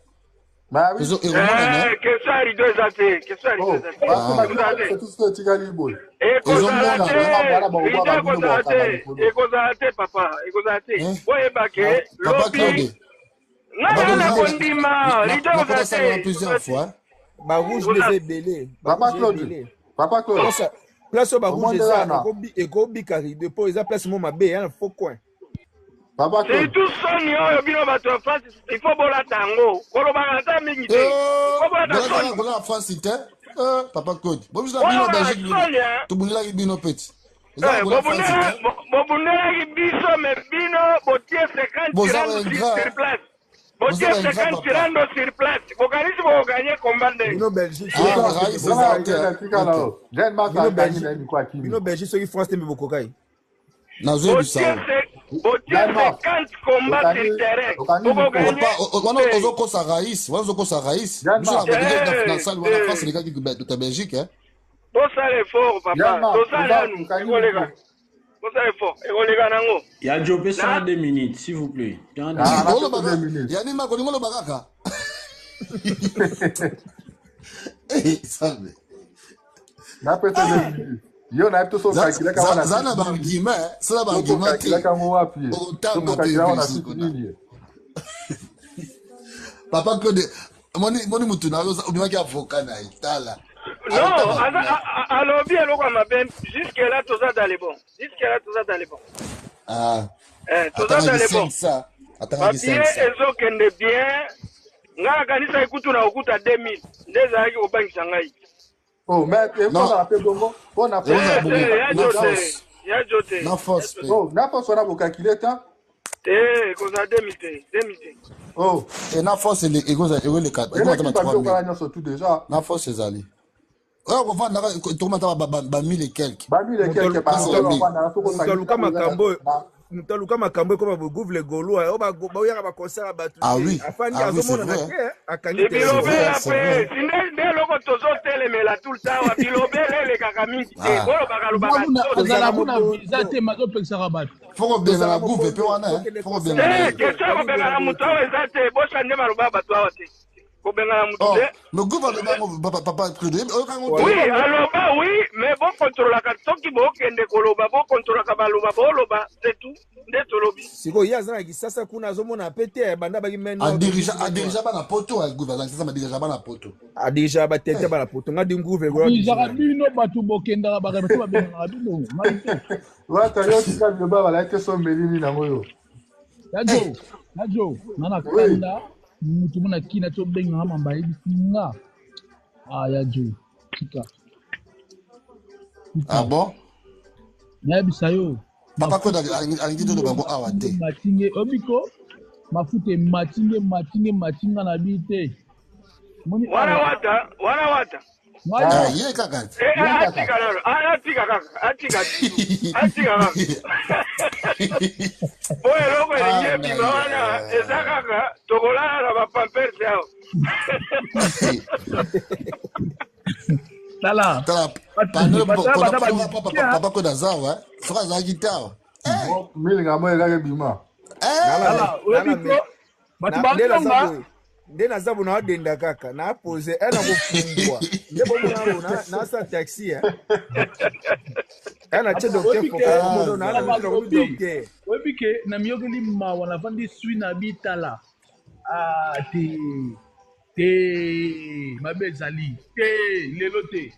Bah oui. Ezo eromonana. Eh, question ya rideau eza te, question ya rideau Oh, eza te, parce que Ah. ba eza te. c'est tout ce etikali boye. Ekozala Ezomonana. te, Wana rideau bakobwaka bino ekozala bokanga te, likolo. ekozala te papa, ekozala te. Eh. Boyeba ke Papa lobi Claude. ngai Papa na na Claude, kondima rideau nakota ekozala sala wana te, plusieurs ekozala te. fois. Ba rouge nde eza ebele. Ba Papa rouge Claude. ebele. Papa Claude. Place place oyo ba rouge Omonde eza wana. ekobika rideau po eza place mo mabe ya na faux coin. Papa Claude. Surtout soni oyo bino bato ya France il faut bolata yango, kolobaka ata mingi te, il faut bolata Bolaka soni, kolaka France te. Eh, Papa Claude. Bobiso na bino bolobaka Belgique bino. soni hein. Tobundelaki bino peti. Eza Eh, kola France te. bobundelaki biso me bino botie 50 Boza rando ba sur ingrat. sur place, Boza botie ba ingrat 50 papa. rando sur place, bokanisi bokoganye komba ndenge. Bino Belgique Ah, soki France te Raïs bokokai. eza te. hein. Tika na Ok. yo. Jeune Marc Bino akangi na ye Belgique miko akimi. bino Belgique soki France te mpe bokokai. Nazoyebisa Botie yo. botie Jeune Marc 50 combat sur okangi terrain, okangi miko. bokoganye Papa, wana te. ozokosa Raïs, wana ozokosa Raïs. Jeune Biso na Marc. belgique na Te, salle wana France te. elekaki ta Belgique hein. Bosala effort Jeune papa, Marc tosala oza nanu okangi ekoleka, miko. bosala effort ekoleka nango. Ya Joe, pesa Na 2 minutes, s'il vous plaît. Pesa 2 Ah, minutes. napesa Olobaka 2 minutes. yani mako lingo loba kaka. Eh, sabe. Napesa 2 minutes. Yo nayebi te soki okalkulaka wana Za na site nini. baargument, hein. Sala Soki baargument te. okalkulaka yango wapi ye. Soki Otanga te okalkulaka wana Belgique site kuna. nini ye. Papa Claude, moni moni mutu na yo obimaki avocat na ye tala. Non, Aotanga aza kuna. alobi eloko ya mabe, jusque là toza dans les bons, jusque là toza dans les bons. Ah, Eh, toza dans atangaki les bons. 500, atangaki Babie 500. ezokende bien, ngai nakanisaki kutu na kokuta 2000 nde ezalaki kobangisa ngai. Oh, mais Non, ekozala mpe bongo mpo na Te, force ekozala te, bongo ya na jo te, force, ya jo te, na ya force jo pe. te. Oh, na force wana bokalkule ta. Te, ekozala 2000 te, 2000 te. Oh, E na force ekozala ekoleka ekoma eleki ata ba babiloko 3000. wana nyonso tout déjà. Na force ezali. Oyo kovandaka tokoma ata ba 1000 et quelque. Ba mille et Moto quelque Presque baoyo 1000. bavandaka soki moto aluka osangisi yango eza makambo oyo na moto aluka makambo ekoma bogouve gaulois oyo baoyaka baconcert ya bato Ah te oui, afandi ah oui, c'est azomonana vrai. te hein. akangi Te C'est telefone. vrai, bilobela c'est vrai. mpe si nde nde eloko tozotelemela tout le temps awa, bilobela elekaka mingi te, Ah. bolobaka lobaka Kuna trop te. azala Tozala kuna visa mobondo te mazopekisaka bato. Faut kobengana tozala gouve pe mobondo wana hein. tokende Faut concert kobengana Te, ye. te question ya balingi kobengana bengana moto te. awa eza te, bosa nde maloba ya bato awa te, kobengana motu Oh, te. mais gouve aloba yango papa papa Claude, oyoka yango te. Oui, aloba oui, mais bokontrolaka soki bokende koloba, bokontrolaka baloba, boloba, c'est tout, nde tolobi. Sikoyo ye aza na kisasa kuna azomona pe te banda baki main nord Adirija biso adirija bana poto, gouve azalaki sasa adirija bana poto. adirija batete Eh, bana poto nga di nguve gaulois Bizaka adirija bino bato bokendaka bato babengaka bino ngai te. Wata yo tika biloba balaki te so omeli nini yango yo. Ya jo, ya jo, nga na Oui. kanda mutu mona kina tobengaka mamba ayebisi nga. Ah ya jo, tika. Ah bon? Nayebisa yo. Papa Claude alingi toloba yango awa te. Matinge obiko mafuta ematinge matinge matinga na bi te. Wana wata, wana wata. Ah, ye kaka. Eh, atika nano, ah, atika kaka, atika, atika kaka. Po eloko elingi ah, ebima wana eza kaka tokolala na ba pampers awa. Tala. Tala. Papa Claude aza awa, soki azalaki te awa. Milinga mo ekaka ebima. Tala, oyebi ko bato bazonga nde naza bo naadenda kaka napose e nakofumbwa nde bomona bo nasa taxi e natie docteur fokomono naanakomi docteur. Oyebi ke na miyokeli mawa, navandi swi na bitala. Ah, te te, mabe ezali te lelo te.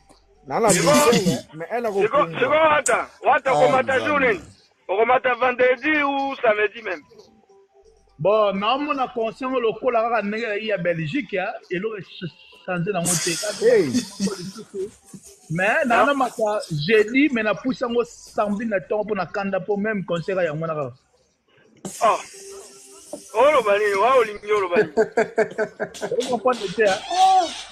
Nana bruxelles mais e nakofumbwa. Sikoyo wata, wata okomata jour nini? Okomata vendredi ou samedi même? Bon, naomona conscient lokola kaka ndenge ezalaki ya Belgique, eloko echange nango te. Mais naanamaka jeudi, mais napusi yango samedi na ntongo mpo na kanda, mpo même concert yango wana kaka. Oh. Oloba nini? Wa olingi oloba nini? Ocomprendre te.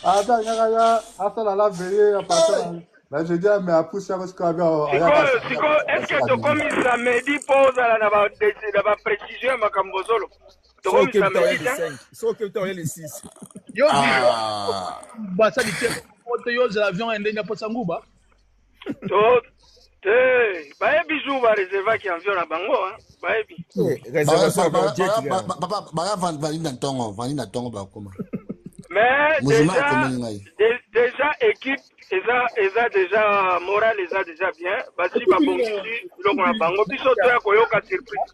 Ata kaka ya asala la veille à partir na jeudi, mais apusi yango sikoyo abi. Sikoyo, sikoyo, est ce que tokomi samedi mpo ozala na baprécision ya makambo ozoloba? Tokomi samedi te. Soki okebita oya le 6. Yo basali te te, yo ozela avion ya ndenge aposa nguba. To te, bayebi jour bareservaki avion na bango, bayebi. Baya vandi na ntongo, vandi na ntongo bakoma. Mais déjà, déjà équipe eza déjà moral eza déjà bien, basi babongisi biloko na bango. Biso toya koyoka surprise,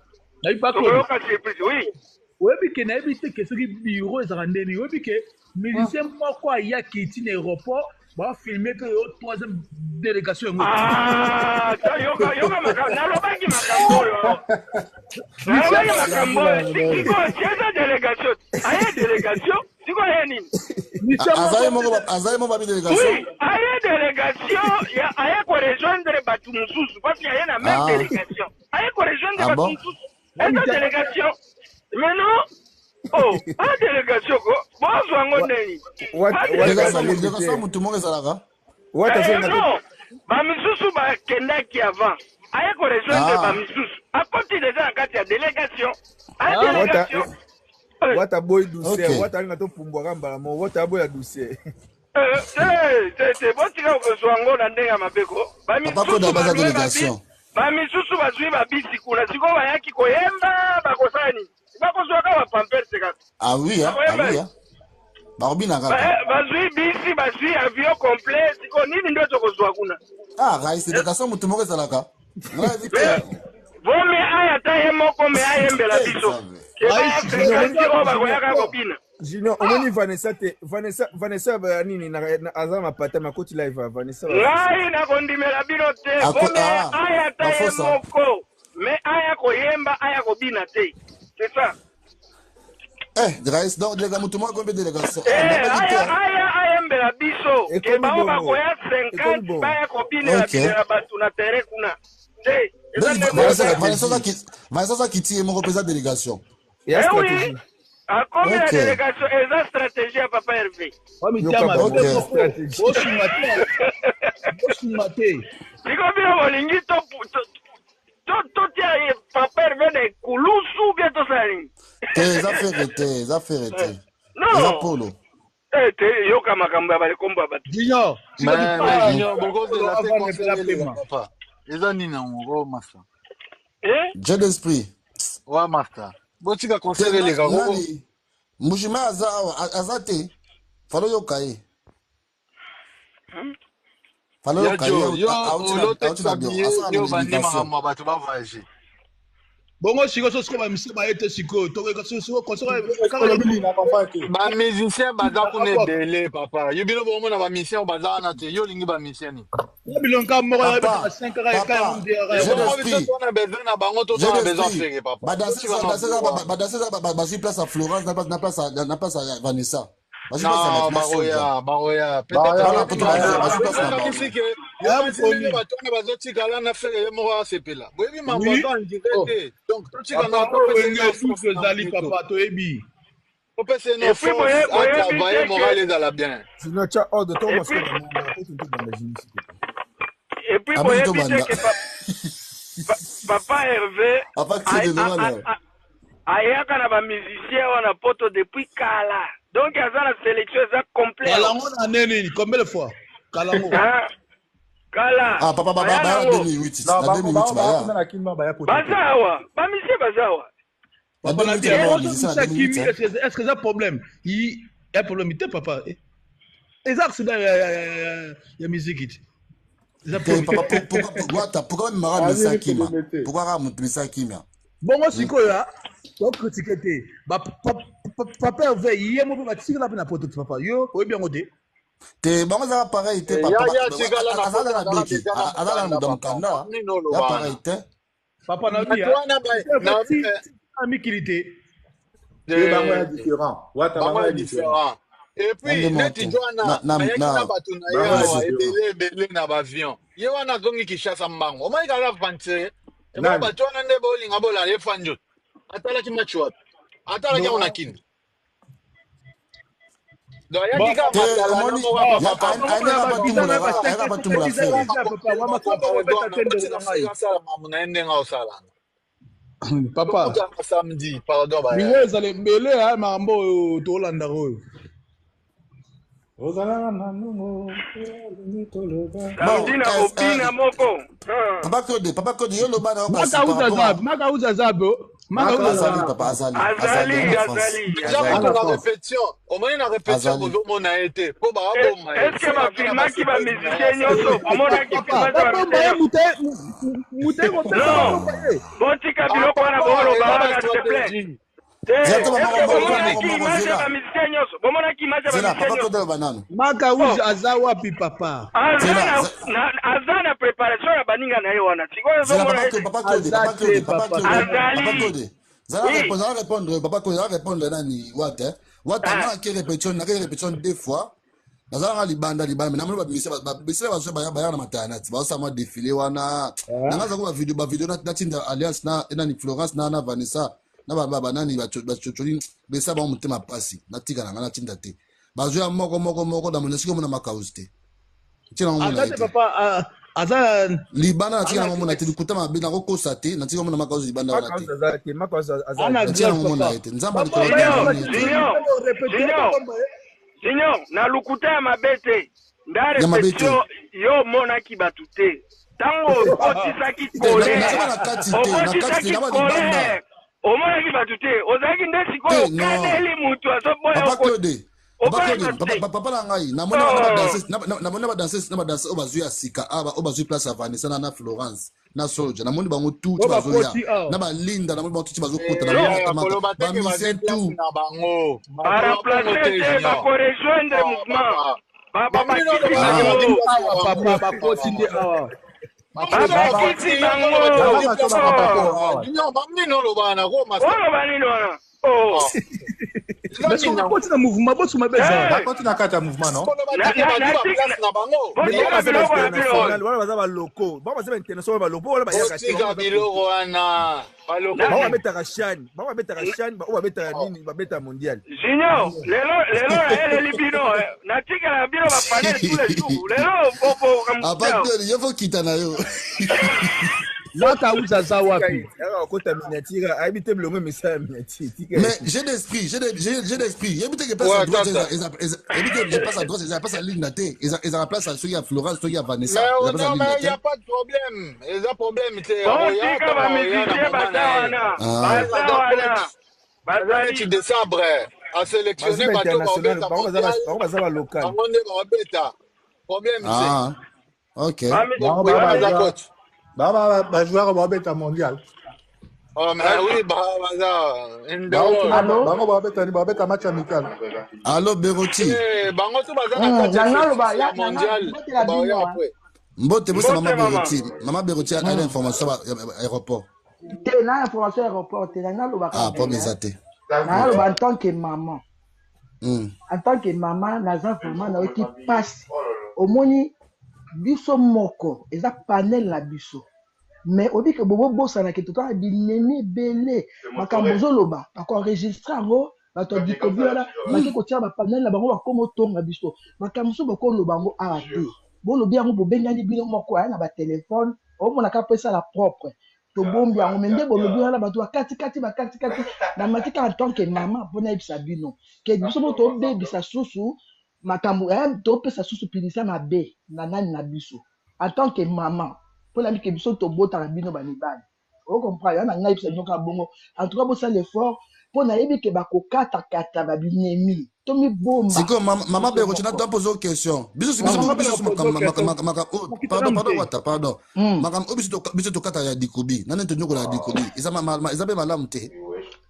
tokoyoka surprise, oui. Oyebi ke nayebi te ke soki bureau ezalaka ndeni. Oyebi ke musicien moko ayaki ti na aéroport, bafilme mpe yo troisième délégation yango. Yoka, yoka, nalobaki makambo oyo, nalobaki makambo oyo. Sikoyo eza délégation, aye délégation, sikoyo aye nini? Azali moko babi délégation. Oui, aye délégation, aye korejoindre bato mosusu parce que aye na même délégation, aye korejoindre bato mosusu, eza délégation. Maintenant, oh, a délégation ko bozwa yango ndeni? Délégation motu moko ezalaka. Non, bamisusu bakendaki avant, aye korejoindre bamisusu, akoti déjà na kati ya délégation, aye délégation. Wata boy douceur, wata alinga topumbwaka mbala moko, wata aboya douceur. Te te, botika kozwa yango na ndenge ya mabe ko. Bamisusu bazwi babisi kuna, sikoyo bayaki koyemba, bakosala nini? Bakozwaka bapampers kaka. Ah oui, ah oui, bakobina kaka. Bazwi bisi, bazwi avion complet, sikoyo nini nde tokozwa kuna? Ah, rais, délégation motu moko ezalaka. Vomi aya ata ye moko, me ayembela biso ke baya oyo bakoyaka kobina. Junior, omoni Vanessa te? Vanessa, Vanessa nini, aza mapata makoti live Vanessa. Ngai nakondimela bino te. Vomi aya ata ye moko, me aya koyemba, aya kobina te, c'est ça. Eh, rais, donc delega motu moko mpe délégation. Aya ayembela biso ke bao bakoya 50, baya kobinela binela bato na terrain kuna te. Vanessa aza kiti ye moko mpe eza délégation. Eh oui, akomi na délégation, eza stratégie ya papa Hervé. Osunga te, osunga te. Siko bino bolingi totia ye papa Hervé na ekulusu bien, tosala nini? Te, eza fere te, eza fere te, eza polo. Te, yoka makambo ya balekombo ya bato. Junior. Mais Junior, bokozela te conseil eleka papa, eza nini yango masa? Dieu d'esprit. Wa master, botika concert eleka. Nani Mbushima aza awa? Aza te, falo yoka ye, falo yoka ye. Auti na bio, asala na éducation makambo bato bavoyage. Bongo sikoyo, so sikoyo bamisie baye te, sikoyo tokoka sikoyo concert? Bamusicien baza kuna ebele papa, yo bino bomona bamusicien oyo baza wana te, yo olingi bamusicien nini? Bilonka moko yabetaka 5 kaka na besoin na bango, toza na besoin Ferre papa. Badanseuse bazwi place ya Florence na place ya Vanessa. Bazwi place ya Non, bato na Soldier. bakoya, bakoya. Peut-être Baya, Bana oyebi poto ke bazwi baya. bazwi place na bango. yokanisi ke yokanisi ndenge bato wana bazotikala na fere ye moko asepela. Boyebi mambo Oui. aza en direct Oh. te. Donc totika na Papa oyo topesa ye wenge na susu force na ezali moto. papa toyebi. Topesa ye na Et puis force boye boyebi atravaille te moral ke ezala bien. Sinon, tya ordre to et mosika puis na monga po tente banda jini s'il te plaît. et puis Abini boyebi te tobanda. ke papa Hervé Papa Claude loba na yo. ayaka na bamusicien wana poto depuis kala donc aza na sélection eza complet awa. Kalango na nini combien de fois? Kalango. Hein? Kala Ah papa baya baba baya nango 2008 Non, na bango 2008 bango baya baya. kuna na Kinma baya poto te. baza awa bamusicien baza awa. Na Papa 2008 na na bien. bango Ozo musicien na musa 2008 kimi hein. est-ce que eza problème? Il y a problème te papa. Eza accident ya musique te. Eza Te problème. papa pourquoi wata pourquoi mara Ayebi misa kima? keleme te. Pourquoi ra mutu misa kimia? Bongo sikoyo tokritike te. Papa Hervé ye moko batikala mpe na poto te papa. Yo oyebi yango te. Te bango ezaka pareil te Eh, papa. ya ya tikala na Azala poto na azala doki, deja na azala na mokanda mutu papa. mukanda. Nini Ya oloba wana? pareil te. Papa na Bato bi wana ba na ti na mikili te. Te bango ya te différent. Wata bango bango ya ya différent. différent. Et Na puis nde moko neti te. jo wana Na na ayaki na na bato na ye Bango ya awa vas-y. différent. ebele ebele na baavion. Ye wana azongi Kinshasa mbango. Omoni kaka aventurier. Ebongo Nani? bato wana nde bolinga bolala ye fanjo. Atalaki match wapi? Atalaki yango na kini. Donc Bon, ayaki kaka Te matalana omoni moko ya bon, ya papa papa aye na ka ba visa batumbola na ba ka aye ka batumbola visa fere. visa papa wa makambo obeta te ndeko batika na fere ngai. asala mamu na ye ndenge aosala. Papa, Tokutana samedi, pardon liwa baya. ezala ebele ya makambo oyo tolandaka oyo. Ozalaka na nongo, olingi toloba. Bon, Samedi na kobina moko. Hein. Papa Claude yo loba na yo kasi Maka par uza rapport à zabe, maka uza zabe, oh. Maka Maka uza uza azali zabe. papa azali azali Azali ana France azali. Deja azali kutu Ana na France. répétition, omoni na répétition azali bozomona ye te mpo baaboma ye. Est-ce que Fere aza na bafilmaki basurprise na ye bamusicien asala. nyonso bomonaki Papa, filmage ya babomba bamusicien ye nyonso? mute mute kopesa Non, babomba ye. botika Ah biloko wana papa, boloba eza wana s'il te plaît. bastratégie. Te, zela to est-ce moko que moko moko bomonaki moko image ya zela bamusicien nyonso? Bomonaki image ya zela bamusicien papa nyonso? Claude aloba nanu Maka Oh, uza aza wapi papa? aza zela na, aza na préparation ya baninga na ye wana. Sikoyo zela ozomona papa ete Claude papa Claude Aza papa te Claude papa papa. Claude papa azali. Claude zala Oui. répondre zala répondre papa Claude zala répondre nani wata wata Ah. nga nake répétition nake répétition deux fois nazalaka libanda libanda mais namoni babimisa babisala bazo baya baya na matana ti bazosala mwa défilé wana nanga azako bavideo bavideo natinda alliance na nani Florence na na Vanessa na banani bacocoli besa bango motema pasi natika nanga natinda te bazoya moko moko moko na mona sikoyo mona makauzi te ntina ngo mona Aza ye te te papa, aza libanda natika ana nango mona te likuta mabe nakokosa te natika mona makauzi libanda wana Maka te uza aza te, maka uza aza ana grève. natika grève nango mona papa. ye te nzambe likolo Babomba te ye Junior, namoni ye te Junior, bamusicien répété Junior, babomba ye. Junior, na lokuta ya mabe te. Nda ya mabe te répétition yo omonaki bato te. Ntango okotisaki te colère, nazaba na kati te na kati te okotisaki naba libanda colère, omonaki bato te. Ozalaki nde sikoyo te non okaneli mutu azoboya papa Claude papa oboya Claude bato papa te. papa na ngai namoni na Oh. badanseuse namoni na badanseuse na badanseuse oyo bazwi ya sika awa oyo bazwi place ya Vanessa na Florence na Soldier namoni bango tout ti Oyo bazoya bakoti awa. na balinda namoni bango tout ti bazokota namoni Eh, ata maka koloba te ke bazwi bamisien place tout na bango. Koloba bongo Baremplace te te, junior. bakorejoindre Ah mouvement. papa. Bamino Bakiti oloba te Awa bazwi bango. place na awa bango. papa bakoti nde awa. Bakoti Babakiti yo koloba te bango. bazwi Baza bato place na bakota bango. Oh. awa. Junior, bamino oloba na ko master. Oloba nini wana? Oh. Ah. Eza Mais soki nini yango? bakoti na mouvement bosuma beza. Eh. Bakoti na kati ya mouvement non? Koloba Na te ke na bazwi na baplace na bango. Mais botika bango baza biloko na bino oyo. bainternational, wana baza baloko. Bango baza bainternational baloko, wana bayaka te, Botika bango baza biloko kote. wana. Baloko Na Bango te. babetaka CHAN, bango babetaka CHAN, bango babetaka nini, babetaka mondial. Junior, lelo lelo nayeleli bino eh. Natikela bino bapanel tous les jours. Lelo boboka papa motu awa. Claude yo fo kita na yo Maka uza aza Tika wapi? ye, yaka kokota miniature, ayebi te bilongo emesala ya miniature, tika ye. mais j'ai d'esprit j'ai d'esprit yebi te ke place ya Ouais, droite tata. eza eza yebi te ke place ya droite eza place ya Linda te eza eza place ya soki ya Florence soki ya Vanessa Mais eza place ya non, Linda mais il n'y te a pas de problème. Il y a problème. C'est Roya, Botika tant Roya, bamusicien na maman baza na ye. wana. ah Baza Aza wana. coach. Aza neti Bazali. décembre. A Bazwi sélectionné bato bainternational, baobeta bango baza mondial. bango baza balocal. Bango nde baobeta. Problème c'est. ah ok Bango Donc, ba Roya aza ba coach. ba ba ba joueur babeta mondial. Oh, mais oui, bah, baza. Bango Indoro. kuna Allô? bango babeta ni babeta match amical. allo Beroti Eh, bango to baza na Hmm, kati ya nanga loba effectif ya ya nanga mondial. mbotela Baoya bino hein. après. mbote bosa Mbote mama mama. Beroti mama Beroti a Hmm. information ya aéroport Te na information aéroport te nanga loba ah kaka problème boye eza hein. te Nanga ok loba en tant que maman. En tant que mama, naza vraiment nayoki mpasi. Omoni biso moko eza panel na biso, mais oyebi ke bobobosanake totala binemi ebele, makambo ozoloba bakoenregistre yango, bato ya dikobi wana bake kotia bapanel na bango, bakoma otonga biso makambo mosusu. Bokoloba yango awa te, bolobi yango, bobengani bino moko aya na batelefone, omonaka mpo esala propre, tobombi yango. Me nde bolobi wana, bato bakatikati bakatikati na matika. En tant que mama, mpo nayebisa bino ke biso moko tobebisa susu makambo, topesa susu pilisa mabe na nani na biso. En tant que mama, mpo nayebi ke biso tobotaka bino bamibali, ocomprendre ya na ngai, yebisa bino kaka bongo. En tout cas, bosala effort, mpo nayebi ke bakokatakata babinemi, tomibomba. Sikoyo mama biso Beroche, moko. Na poser question. Biso biso biso makambo oyo, pardon, pardon, wata, pardon. Makambo oyo biso tokata ya dikobi, nani tonyokola ya dikobi, eza eza mpe malamu te.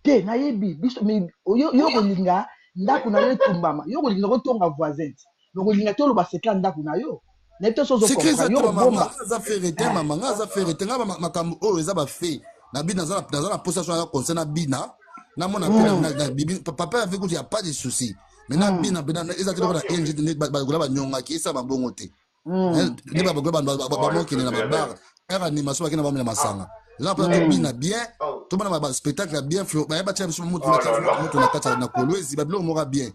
Te, nayebi biso, mais yo kolinga ndako na yo etumbama, yo kolinga kotonga voisin te, mais kolinga te oloba secret ya ndako na yo, nayebi te so Secret eza ozocomprendre te. yo Mama, kobomba. nga aza fere te, mama, nga aza fere te. Nga makambo oyo eza bafe na bina, naza na posa so ya conseil na bina, namona mpe na bibi papa ya kutu, ya pas de souci, mais na bina mpe eza te lokola eng nde bagola banyongaki, esala mabongo te. Nde bagola bamokende na babar ere animation, bakende bamela masanga. Eza mpenza tobina bien, tomona baspectacle ya bien, baye batia biso moto na kati na Kolwezi, babiloko moko ya bien.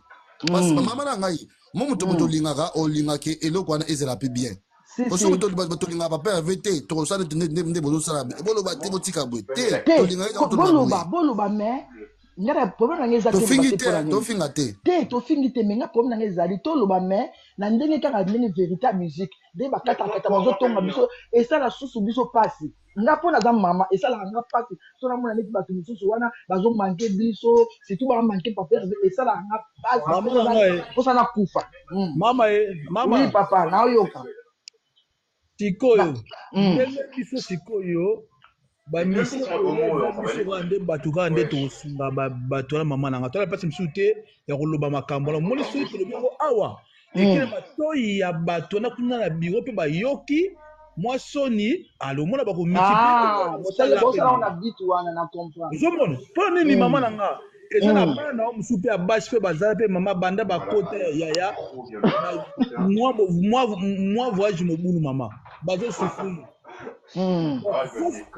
Parce mama na ngai mo moto moto olingaka, olingaki eloko wana ezala mpe bien. Si. Oso Si. moto tolingaka papa Herve te, tokosala nde bozosala, boloba te, botika boye te. Te. Tolingaka toloba Boloba boye. Boloba, mais nga na problème na ngai eza toloba Tofingi te. te. Mpona nini? Tofinga te. Te, tofingi te, mais nga problème na ngai ezali toloba, mais na ndenge kaka ndenge vérité ya musique, nde bakatakata bazotonga biso, esala susu biso mpasi. Nga mpo naza mama, esalaka nga mpasi so namona neti bato mosusu wana bazomanke biso, surtout bamanke papa Herve, esalaka nga mpasi. Mama na ngai. Mposa nakufa. Mama ye. Oui. Mama. Papa, naoyoka. Sikoyo ndenge biso sikoyo bamission oyo eza biso kaka nde bato, kaka nde tokosunga bato wana. Mama na nga, toala mpasi mosusu te ya koloba makambo wana. Omoni, soki tolobi yango awa, ekele matoi ya bato wana kuna na biro mpe bayoki mwa soni, alomona Ah, bakomultiplier. bosala bosala wana bitu wana, na comprendre. Ozomona mpo nini? Mama na nga, eza na bana na yo mosusu mpe ya basi mpe bazala mpe mama banda bakota yaya mwa voyage mobulu, mama, bazosufrir.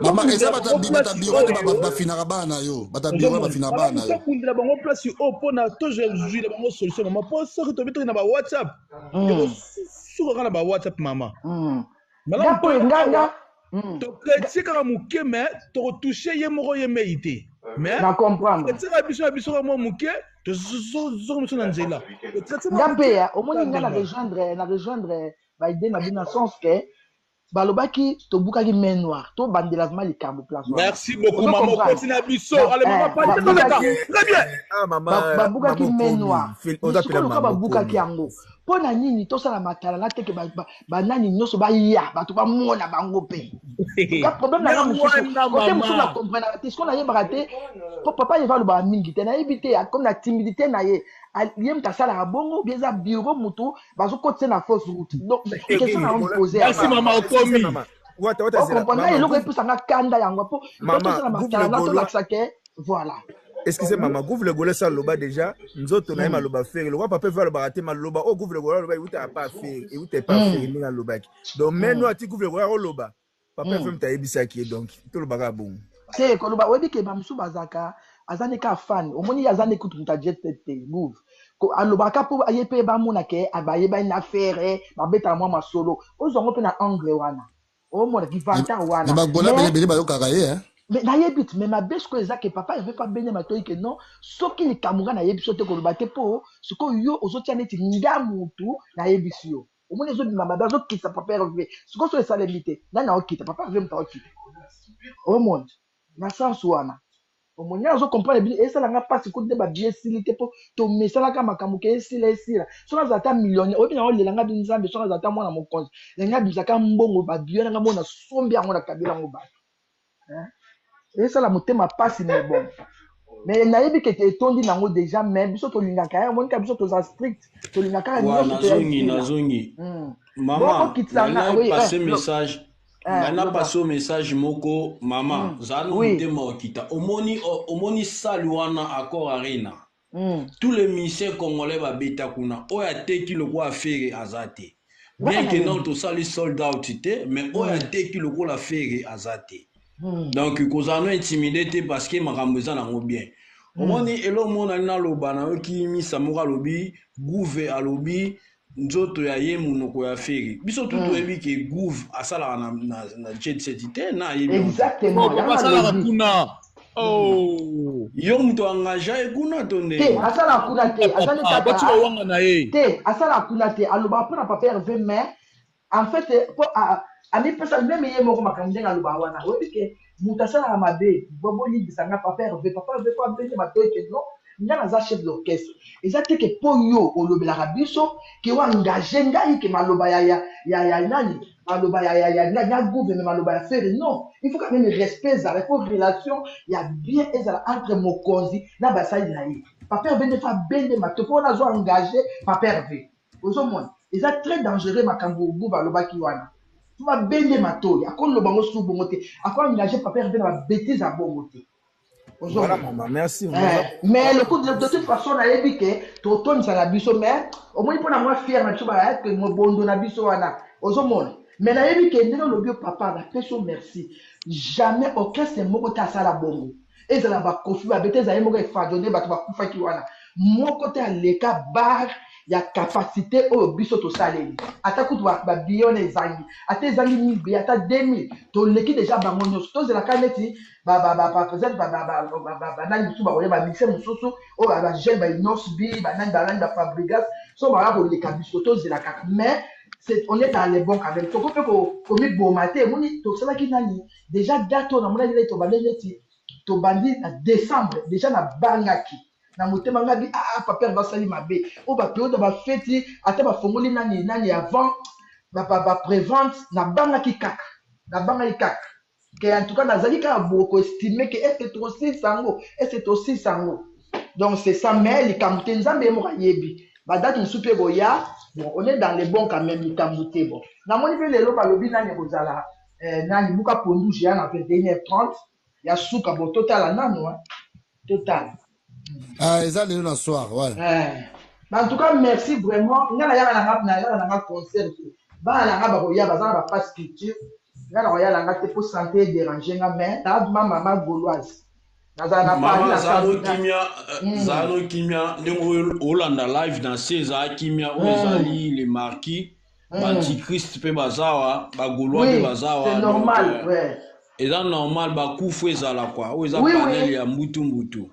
Mama, eza bato ya biro nde bafinaka bana na yo, bato ya biro bafinaka bana na yo. Tobundela bango place oyo mpona tozwila bango solution, mama, mpo soki tobi toki na ba WhatsApp, ekosuka kaka na ba WhatsApp, mama. Nga mpo nga Tokretie kaka moke, mais tokotouche ye moko ye mei te, mais Na comprendre. etika biso na biso kaka mwa moke, tozonga biso na nzela. Nga mpe ya omoni nga na rejoindre baide na bino na sens ke balobaki tobukaki main noire, tobandela vraiment likambo place wana. Merci beaucoup. Ozo Mama. comprendre? Okoti na biso, ale mama très bien. Ah, mama. Babukaki mama main okomi. noire. Oza sikoyo pena lokola mama babukaki okomi. yango, mpo na nini tosala matalana te ke banani nyonso baya, bato bamona bango mpe? Ka problème na nga mosusu Wana, kote mosusu na mama. comprenaka te, sikoyo nayebaka te, po papa Eva alobaka mingi te, nayebi te comme na timidité na ye, ye moto asalaka bongo bien, eza bureau motu bazokotisa na fausse route. Donc question na yo pose. Merci, mama, okomi. Mama wata, wata, zela. Ocomprendre? Mama, Eloko epesanga kanda yango mpo Mama, tosala Gouve le matalana, Gaulois. tolakisa ke voilà. Excusez, mama, Gouve le Gaulois sa aloba déjà nzoto na ye, maloba fere lokwa papa Eva alobaka te, maloba oyo Gouve le Gaulois aloba eutaka pa fere, euta epa fere ndenge alobaki. Donc mais no ati Gouve le Gaulois oloba papa Eva moto ayebisaki ye, donc tolobaka bongo. Te, koloba oyebi ke bamosusu bazalaka, aza nde kaka fan, omoni ye aza nde kutu moto ajet te te. Gouve alobaka mpo ye mpe bamona ke bayebani na fere, babetaka mwa masolo, ozwa yango mpe na angle wana, omona kivantar wana. Me bagola Mais ebele bayokaka ye, hein. Mais nayebi te, mais mabe sikoyo eza ke papa Herve mpe abenya matoi ke non, soki likambo nga nayebi so te, koloba te, mpo sikoyo yo ozotia neti nga mutu nayebisi yo. Omoni, ezobima mabe, azokita papa Herve. Sikoyo so esalemi te, nani aokita? Papa Herve moto aokita. Omoni na sens wana, omoni nga nazocomprendre bino, esalanga mpasi kutu nde babie esili te, mpo tomesalaka makambo ke esila esila. Soki azala ata millionnaire, oyebi nango olelanga bi Nzambe, soki azala ata mwana mokonzi, ndenge abimisaka mbongo babie nanga mbongo, nasombi yango, nakabela yango bato. Hein? Esala motema mpasi, mais bon, mais nayebi ke etondi nango déjà, mais biso tolingaka ye, omoni kaka biso toza strict, tolingaka Wa nyonso toya nazongi. esila. Nazongi. Bon, Mama. okitisa nga. Ngai Oui. passe message. Ngai na loba. passe o message moko, mama. Zala no motema okita. Omoni, omoni salle wana, Accor Arena. Tous les musiciens congolais babeta kuna, oyo ateki lokola Ferre aza te. Bien que non tosali sold out te, mais oyo ateki lokola Ferre aza te. Donc kozala no intimide te parce que makambo eza nango bien. Omoni eloko moko nali naloba, nayoki misa moko alobi Gouve alobi nzoto ya ye monoko ya Ferre. Biso tu toyebi ke Gouve asalaka na jet set te, na ayebi yango te. Exactement, Oh, yango basalaka nalobi. kuna. Oh. Yo moto engage ye kuna to Te, ndenge? asalaka kuna te, aza nde Papa, bati kaka bawanga na ye. te, asalaka kuna te, alobaka mpona papa Hervé, mais en fait mpo amipesa meme ye moko makambo ndenge alobaka wana. Oyebi ke moto asalaka mabe, bolimbisa nga papa Hervé, papa Hervé po abeti matoyi ke non, nga naza chef d'orchestre. Eza te ke mpo yo olobelaka biso ke o engage ngai ke maloba ya nani, maloba ya gouve, mais maloba ya Ferre non. Il faut quand même respect ezala, il faut relation ya bien ezala entre mokonzi na basali na ye. Papa Hervé nde fa abende matoyi mpo wana azo engage papa Hervé. Ozomona eza très dangereux makambo Gouve alobaki wana. Fo babende matoyi, akoloba ngo su bongo te, ako engage papa Hervé na ba bêtise ya bongo te. Voilà, Ozomona. maman, merci. Mais le coup de toute façon nayebi ke totonisa na biso, mais omoni mpona mwa fier na biso bayake mobondo na biso wana, ozomona. Mais nayebi ke ndenge olobi yo papa, napesi yo merci. Jamais orchestre moko te asala bongo, ezala bakofi babete, ezala ye moko efado nde bato bakufaki wana, moko te aleka bar ya capacité oyo biso tosaleli. Ata kutu babillet wana ezangi, ata ezangi 1000 billets, ata 2000, toleki déjà bango nyonso. Tozelaka neti peut-être banani mosusu bakoya, bamise mosusu oyo bajeune, baInnoss'B, banani banani, baFabregas, so baya koleka biso, tozela kaka. Mais on est dans les bons quand même, toko mpe komiboma te. Emoni tosalaki nani déjà date oyo namonaki neti tobandi, neti tobandi na décembre déjà, nabangaki na motema ngai bi ah papa basali mabe oyo baperiode ya bafeti, ata bafongoli nani nani avant baprévente, nabangaki kaka, nabangaki kaka ke en tout cas nazalaki kaka boye koestime ke est ce tosilisa yango, est ce tosilisa yango. Donc c'est ça, mais likambo te, Nzambe ye moko ayebi badate mosusu mpe boya. Bon, on est dans les bons quand même, likambo te. Bon, namoni mpe lelo balobi nani ekozala nani buka pondu géant na 21h30 ya suka. Bon, totala nano, hein. Totala. Ah, eza lelo na soir, ouais. Mais en tout cas merci vraiment. Nga nayaka nanga, nayaka nanga concert te, bana nanga bakoya, baza na bapasse culture. Nga nakoya nanga te mpo santé edérange nga, mais naa ma mama gauloise, nazala na Paris Mama, na zala no Saint- kimia, zala no kimia ndenge oyo olanda live na se, ezala kimia oyo ezali le marquis, baantichrist mpe bazawa, bagaulois mpe Oui, bazawa. c'est Donc normal, ouais. eza normal, bakufu ezala kwa oyo eza panel ya mbutu mbutu.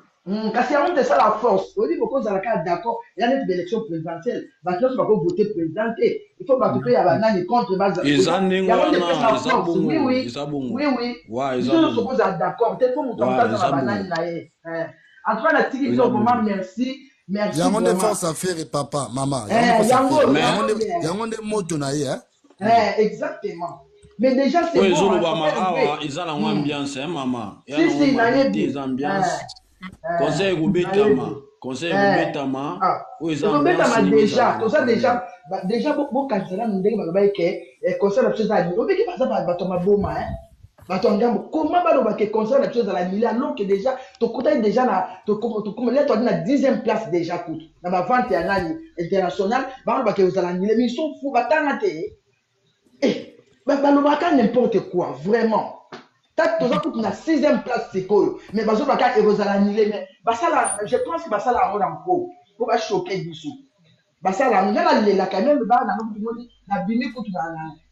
Kasi yango nde esala force. Oyebi bokozala kaka d'accord ya neti baélection présidentielle, bato nyonso bakovote président te, il faut bato mpe ya banani contre bazala. Eza ndenge Yango nde wana, epesa eza force. bongo, Oui. eza bongo. Oui. Wa, eza Biso nyonso bongo. kozala d'accord te, faut moto Wa, amoto aza eza na banani bongo. na ye. En tout cas natiki Eza bino vraiment bongo. merci, merci Yango nde vraiment. force affaire papa mama, yango nde force Yango affaire. Mais yango yango nde nde yango nde moto na ye, hein? Exactement, mais déjà c'est Oyo bon, hein, ezolobama papa awa Hervé. eza nango ambiance, hein, mama, eza Si nango si mabe te. Nayebi. Eza ambiance, concert Nayebi. ekobetama, concert ekobetama. Oyo eza Ekobetama ambiance ndenge déjà, ezalaka na toza panel. déjà déjà bokanisa nanu ndenge balobaki ke concert na biso eza annulé. Obiki baza bato ya maboma, hein? Bato ya ngambo, comment baloba ke concert na biso ezala annulé alors que déjà tokotaki déjà na tokoma toadi na 10e place déjà kutu na bavente ya nani international, baloba ke ozala annulé? Mais ils sont fous, batanga te. Balobaka n'importe quoi vraiment. Ta toza kutu na 6e place sikoyo, mais bazobaka ekozala annulé. Mais basala, je pense que basala yango na nko po bachoke biso. Basala yango. Nga nalelaka meme bana nanga kutu, moni nabimi kutu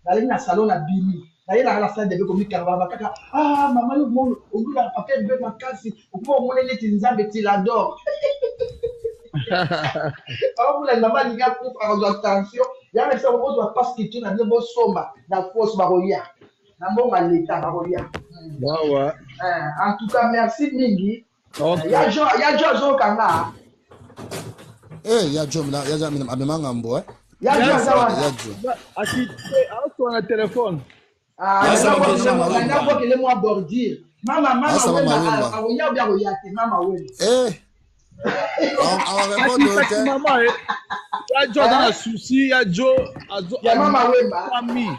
naleki na salon, nabimi nayelaka na salle de bain komikanga, baba kaka: "Ah mama, yo mono olulaka papa mpe makasi, okoma omona neti Nzambe tilador." Baomona mama alingi akufa, akozwa tension. Yango bisa bozwa passe culture na bino, bosomba na force, bakoya na mbongo ya leta, bakoya. Wawa. En tout cas merci mingi. Ok. Ya jo azokanga. Eh, ya jo ya jo amema ngambo, eh. Ya jo aza wana. Ya jo. Aoswa na telefone. Ah, Asa mama nanga Wemba. bokele mwa bordure, mama mama Asa mama Wemba. Wemba. Akoya obi akoya te, mama Wemba. Eh, awa répondre Kasi te. mama ya jo aza na souci ya jo. Ya mama Wemba. Ami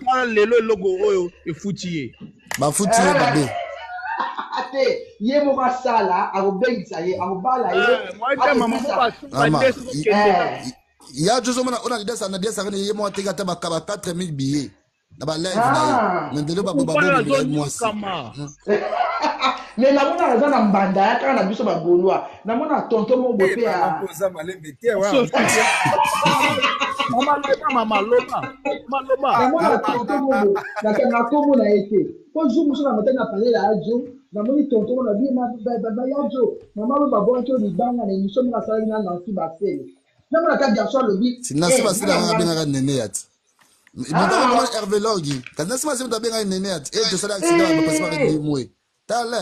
tala lelo eloko oyo efuti ye. Bafuti ye mabe. te ye moko asala akobengisa ye akobala ye Eh, mama moko asomba Mama, te soki okende kaka. Ya tozomona oyo na Adidas, na Adidas Arena, ye moko ateki ata ba 4000 billets na ba live na ye. Ah. Mais ndelo Mobali babomela ye mwasi. azonyokama. Mais namona aza na mbanda ya kaka na biso bagaulois, namona tonton moko boye mpe mama ya mpo oza malembe te wa. Mama loba, mama loba, mama loba. Namona tonton moko boye nakanga nkombo na ye te, mpo jour mosusu na matani na panel ya ajo, namoni tonton moko na bi yajo mama lo babwaki oyo libanga na émission moko asalaki na Nancy Basele, namona ata garçon alobi Si Nancy eh, Basele mwana yango ngai abengaka nene ya ti. Moto ah akomona Hervé Logi. Kasi Nancy Basele moto abengaka nene ya ti. Eh, tosala accident, bapasi eh bakende mwe. Tala.